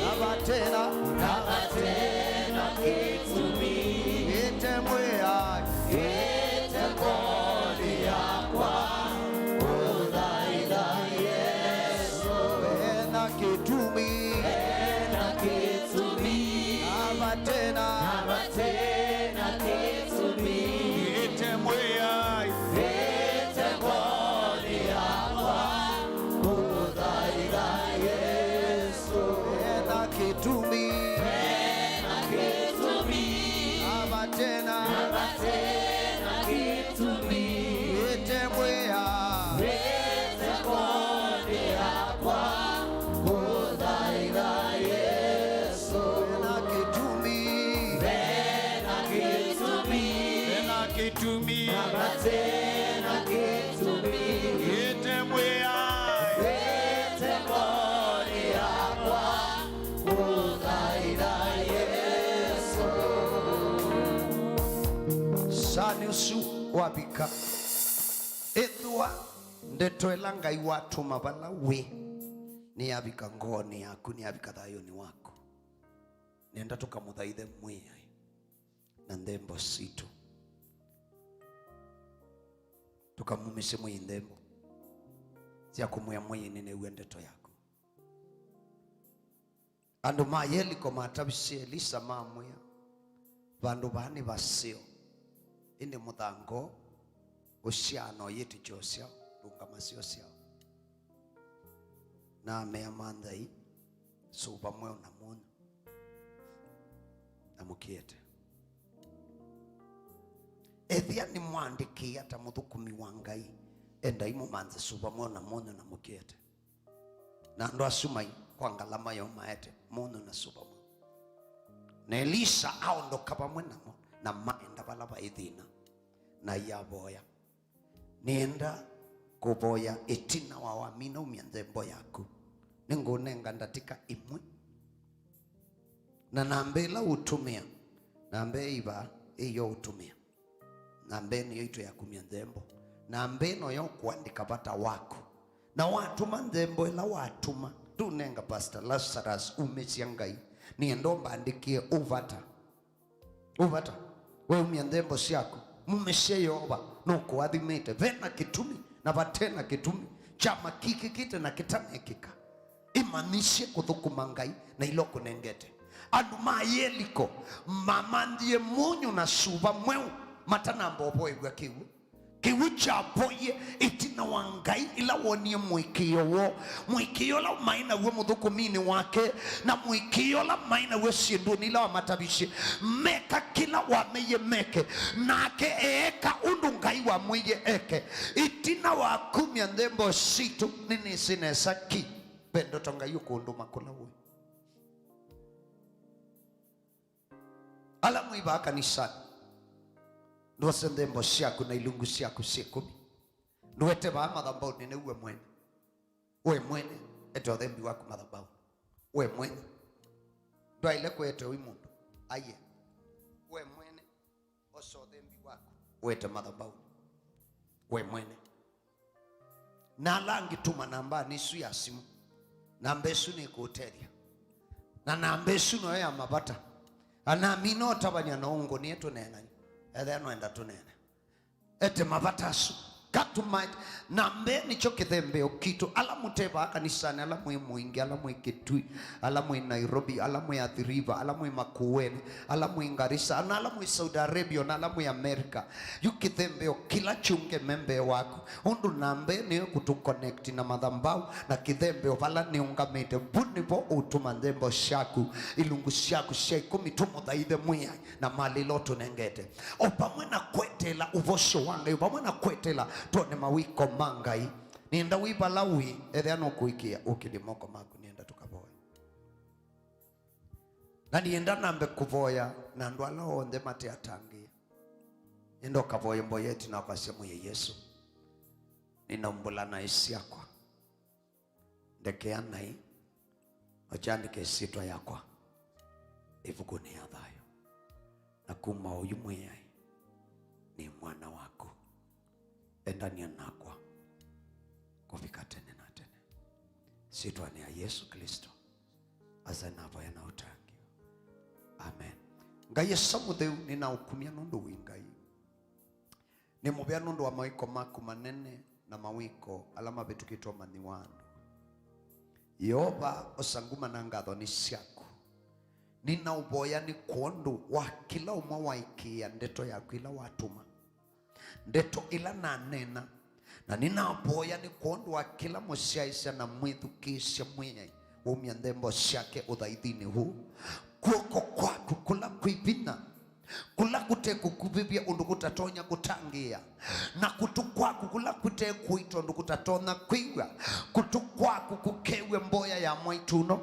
Na vate na. Na vate na kĩtumi. Ĩte Mwĩai. Ĩte ngoonĩ yakwa kũthaitha Yesũ. Ve na kĩtumi. Ve na kĩtumi. Na vate na. Na vate na kĩtumi. Ĩte Mwĩai. Ĩte ngoonĩ yakwa kũthaitha Yesũ. Ve na kĩtumi. Ve na kĩtumi. Na vate na. Na vate na kĩtumi. Ĩte Mwĩai. Ĩte ngoonĩ yakwa kũthaitha Yesũ. Ve na kĩtumi. Ve na kĩtumi. Ve na kĩtumi. Na vate na kĩtumi. Ĩte Mwĩai. Ĩte ngoonĩ yakwa kũthaitha Yesũ. Saa nĩ ũsu wavika. Ĩthĩwa ndeto ĩla Ngai watũma vala wĩ nĩyavika ngoonĩ yaku, nĩyavika thayũnĩ waku. Nĩenda tũkamũthaithe Mwĩai na nthembo sitũ. Tũkamumĩsye Mwĩai nthembo sya kũmwĩa Mwĩai, nĩnew'a ndeto yaku. Andũ ma Yeliko matavisye Elisa, mamwĩa, vandũ vaa nĩ vaseo, ĩndĩ mũthanga ũũ ũsyaa na ũyĩtĩkyo syaũ, ndũngama syo syaũ. Na amea, manthai sũva mweũ na mũnyũ na mũkĩete. Ethĩa nĩmwandĩkĩĩa ta mũthũkũmi wa Ngai, endai mũmanthe sũva mweũ na mũnyũ na mũkĩete. Na andũ asu mai kwa ngalama yoo maete mũnyũ na sũva mweũ. Na Elisa aondoka vamwe namo, na maenda vala vaĩ thĩna, na ayavoya. Nĩenda kũvoya ĩtina wa wamina umya nthembo yaku. Nĩngũnenga ndatĩka ĩmwe. Na namba ĩla ũũtũmĩa, namba ĩĩ ĩvaa, ĩyo ũũtũmĩa. Namba ĩno yaitũ ya kumya nthembo. Namba ĩno ya kũandĩka vata waku. Na watũma nthembo ĩla watũma, tũnenga Pastor Lazarus umĩsya Ngai. Nĩenda ũmbandĩkĩe ũvata. Ũvata, weumya nthembo syaku, mumĩsye Yeova, nũkũathimĩte. Ve na kĩtumi, na vate na kĩtumi, kyama kĩkĩkĩte na kĩtanekĩka. Ĩmanyĩsye kũthũkũma Ngai na ila ũkũnengete. Andũ ma Yeliko mamanthie mũnyũ na suva mweũ matanamba ũvoew'a kĩw'ũ. Kĩw'ũ kyavoie ĩtina wa Ngai ĩla wonie mũĩkĩĩo woo, mũĩkĩĩo ũla maĩ naw'o mũthũkũminĩ wake, na mũĩkĩĩo ũla maĩ naw'o syĩndũnĩ ila wamatavisye. Meka kĩla wameie meke, nake eeka ũndũ Ngai wamwĩie eke. Ĩtina wa kumya nthembo sitũ, nĩnĩsĩ nesa ki ve ndoto Ngai ũkũndũma kũla ũĩ. Ala mwĩ vaa kanisanĩ, ndwose nthembo syaku na ilungu syaku syĩ ĩkũmi. Ndũete vaa mathambaũnĩ, nĩ we mwene. We mwene, ete ũthembi waku mathambaũnĩ. We mwene. Ndwaĩle kũete ũi mũndũ. Aiye. We mwene, osa ũthembi waku, ũete mathambaũnĩ. We mwene. Na ala angĩ tũma nambanĩ ĩsu ya simũ. Namba ĩsu nĩkũũtethya. Na namba ĩsu noyo ya mavata. Anamina ũtavany'a na ũngũnĩe tũneenany'e. Ethĩa nwenda tũneene. Ete mavata asu. Katũmaete. Namba ĩĩ nĩkyo kĩthembeo kitũ. Ala mũte vaa kanisanĩ, ala mwĩ Mwingi, ala mwĩ Kitui, ala mwĩ Nairobi, ala mwĩ Athi River, ala mwĩ Makueni, ala mwĩ Garissa, na ala mwĩ Saudi Arabia, na ala mwĩ America. Yu kĩthembeo kĩla kyũngeme mbee waku, ũndũ namba ĩĩ nĩyo kũtũconnect na mathambaũ na kĩthembeo vala nĩũngamĩte. Vu nĩvo ũtũma nthembo syaku, ilungu syaku sya ĩkũmi, tũmũthaithe Mwĩai na malĩla ũtũnengete, o vamwe na kweteela ũvosyo wa Ngai, o vamwe na kweteela twone mawĩko ma Ngai. Nĩenda wĩ vala ũĩ, ethĩa nũkũĩkĩĩa, ũkĩlye moko maku, nĩenda tũkavoye. Na nĩenda nambe kũvoya na andũ ala onthe mate atangĩĩa. Nĩenda ũkavoye mboya ĩtina kwasya, Mwĩai Yesũ, nĩnaumbũla naĩ syakwa. Ndekea naĩ, na ũkyandĩke ĩsyĩtwa yakwa ĩvukunĩ ya thayũ. Na kuma oyu Mwĩai, nĩ mwana waku. Endania nakwa kũvika tene na tene. Syĩtwanĩ ya Yesũ Klĩsto, asa navoya na ũtangĩĩo. Amen. Ngai Esa Mũtheu, nĩnaũkumya nũndũ wĩ Ngai. Nĩ mũvea nũndũ wa mawĩko maku manene na mawĩko ala mavĩtũkĩtwe ũmanyi wa andũ. Yeova, osa nguma na ngatho nĩ syaku. Nĩnaũvoya nĩ kwondũ wa kĩla ũmwe waĩkĩĩa ndeto yaku ĩla watũma, ndeto ĩla naneena, na nĩnavoya nĩ kwondũ wa kĩla mũsyaĩĩsya na mwĩthukĩĩsya Mwĩai waumya nthembo syake ũthaithinĩ ũũ. Kw'oko kwaku kũla kwĩ vinya, kũla kũtekũkuvĩvya ũndũ kũtatonya kũtangĩĩa, na kũtũ kwaku kũla kũtekũita ũndũ kũtatonya kwĩw'a, kũtũ kwaku kũkew'e mboya ya mwaitũ ũno,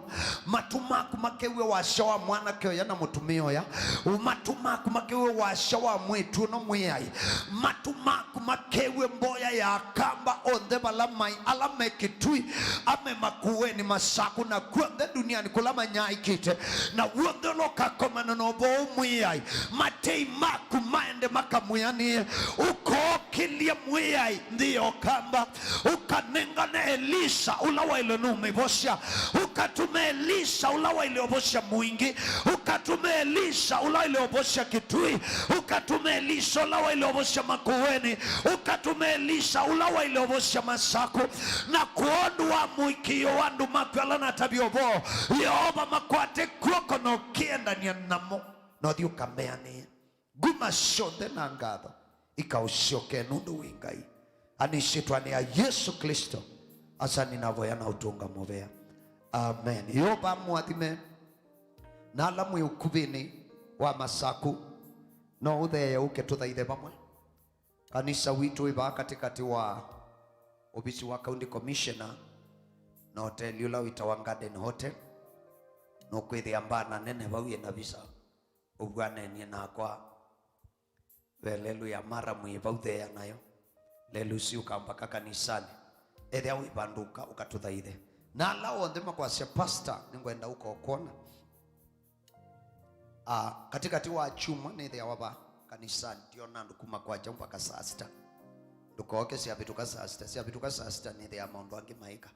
matũ maku makew'e wasya wa mwanake ũya na mũtumĩa ũya, matũ maku makew'e wasya wa mwĩĩtu ũno Mwĩai, matũ maku makew'e mboya ya akamba onthe vala mai, ala me Kitui, ame Makueni, Masaku, na kw'onthe nduniani kũla manyaĩĩkĩte, na w'onthe ũla ũkakomana na ũvoo Mwĩai, matei maku maende makamwĩanĩe, ũkookĩlye Mwĩai nthĩ ya ũkamba, ũkanengane Elisa ũla waĩle nũmĩvosya, ũkatume Elisa ũla waĩle ũvosya Mwingi, ũkatume Elisa ũla waĩle ũvosya Kitui, ũkatume Elisa ũla waĩle ũvosya Makueni, ũkatume Elisa ũla waĩle ũvosya Masaku. Na kwondũ wa mũĩkĩĩo wa andũ maku ala natavya ũvoo, Yeova, makwate kw'oko na ũkĩendany'a namo, na ũthi ũkameanĩe. Nguma syonthe na ngatho ikaũsyokee nũndũ wĩ Ngai. Ani syĩtwanĩ ya Yesũ Klĩsto, asa nĩnavoya na ũtũnga mũvea. Amen. Yeova amũathime. Na ala mwĩ ũkuvĩnĩ wa Masaku, no ũtheeye ũke tũthaithe vamwe. Kanisa witũ wĩ vaa katĩkatĩ wa ovisi wa County Commissioner na hoteli ũla wĩtawa Garden Hotel. Nũkwĩthĩa mbana nene vau yĩna visa. Ũvw'anenie nakwa, ve lelũ ya mara mwĩ vau theea nayo. Lelũ ũsu ũka mbaka kanisanĩ. Ethĩa wĩ vandũ ũka, ũkatũthaithe. Na ala onthe makwasya, "Pastor, nĩngwenda ũka ũkwona." Ah, katĩkatĩ wa kyumwa nĩthĩawa va kanisanĩ, ndiona andũ kuma kwakya mpaka saa sita. Ndũkooke syavĩtũka saa sita, syavĩtũka saa sita nĩthĩaa maũndũ angĩ maĩka.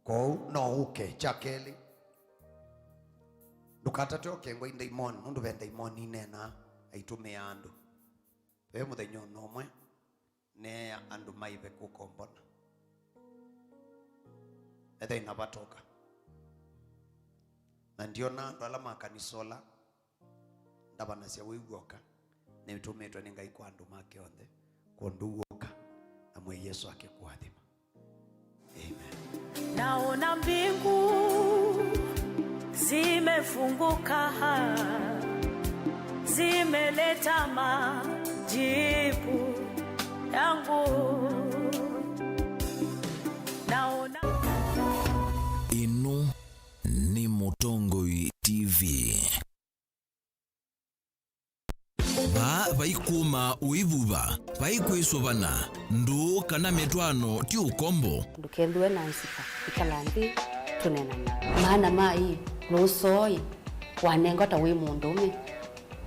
Kwoou no ũke. Kya kelĩ, ndũkatate ũkengwa i ndaimoni, nũndũ ve ndaimoni ineenaa, aitũmĩaa andũ. Ve mũthenya o na ũmwe, neea andũ maĩve kũkombona. Ethĩa inavatoka. Na ndiona andũ ala ma kanisa ũla ndavanasya wĩ w'oka, nĩtũmĩtwe nĩ Ngai kwa andũ make onthe, kwondũ w'oka, na Mwĩai Yesũ akĩkũathima. Amen. Naona mbingu zimefunguka, zimeleta majibu yangu. Naona Ĩno nĩ Mũtongoi T V. Vaa vaikũma ũivuva, vaikwĩsũvana, ndũũ kana mĩtwaano ti ũkombo. Ndũkethĩwe na nzika, ĩkala nthĩ tũneenany'e. Maana ma ĩ, lũsoo ĩ, wanengwa ta wĩ mũndũũme,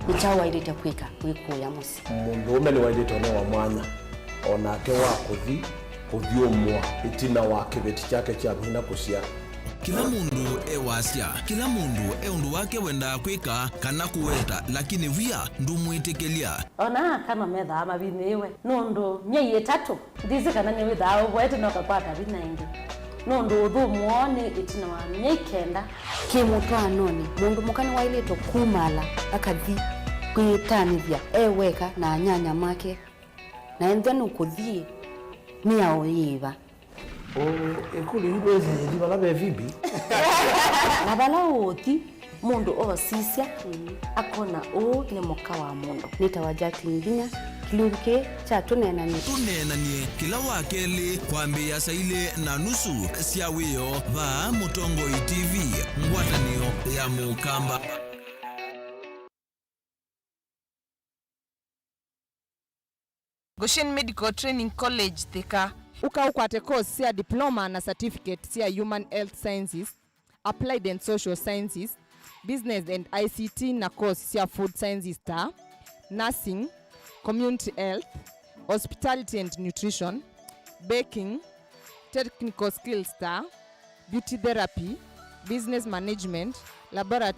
nĩ kyaũ waĩlĩte kwĩka wĩkũũya mũsyĩ? Mũndũũme nĩwaĩlĩte ũnewa mwanya o nake wa kũthi kũthyũmũa ĩtina wa kĩveti kyake kya vinya kũsyaa. Kĩla mũndũ e wasya, kĩla mũndũ e ũndũ wake wendaa kwĩka kana kũweta, lakini wia ndũmwĩtĩkĩlya. Ona aka no methaa mavinyĩĩwe nũndũ myei ĩtatũ. Ndĩsĩ kana nĩwĩthaa ũvoete na ũkakwata vinya ĩngĩ, nũndũ ũthũmũo nĩ ĩtina wa myei kenda. Kĩmũtwaanonĩ, mũndũ mũka nĩwaĩlĩtwe kumaala akathi kwĩtanĩthya e weka na anyanya make. Na ethĩwa nũkũthi, mĩao yĩva? Ũ, ĩkũlyo yu ndwĩsĩ yĩthi vala ve Phoebe? Na vala ũũthi, mũndũ oosisya, akona ũũ nĩ mũka wa mũndũ. Nĩtawa Jacqueline Nginya, kĩlungu kĩĩ kya Tũneenany'e. Tũneenany'e kĩla wa kelĩ kwambĩĩa saa ilĩ na nusu sya wĩoo vaa Mũtongoi T V, ngwatanĩo ya Mũkamba. Goshen Medical Training College, Thika. Ũka ũkwate course sya diploma na certificate sya Human Health Sciences, Applied and Social Sciences, Business and I C T na course sya Food Sciences ta Nursing, Community Health, Hospitality and Nutrition, Baking, Technical Skills ta Beauty Therapy, Business Management, Laboratory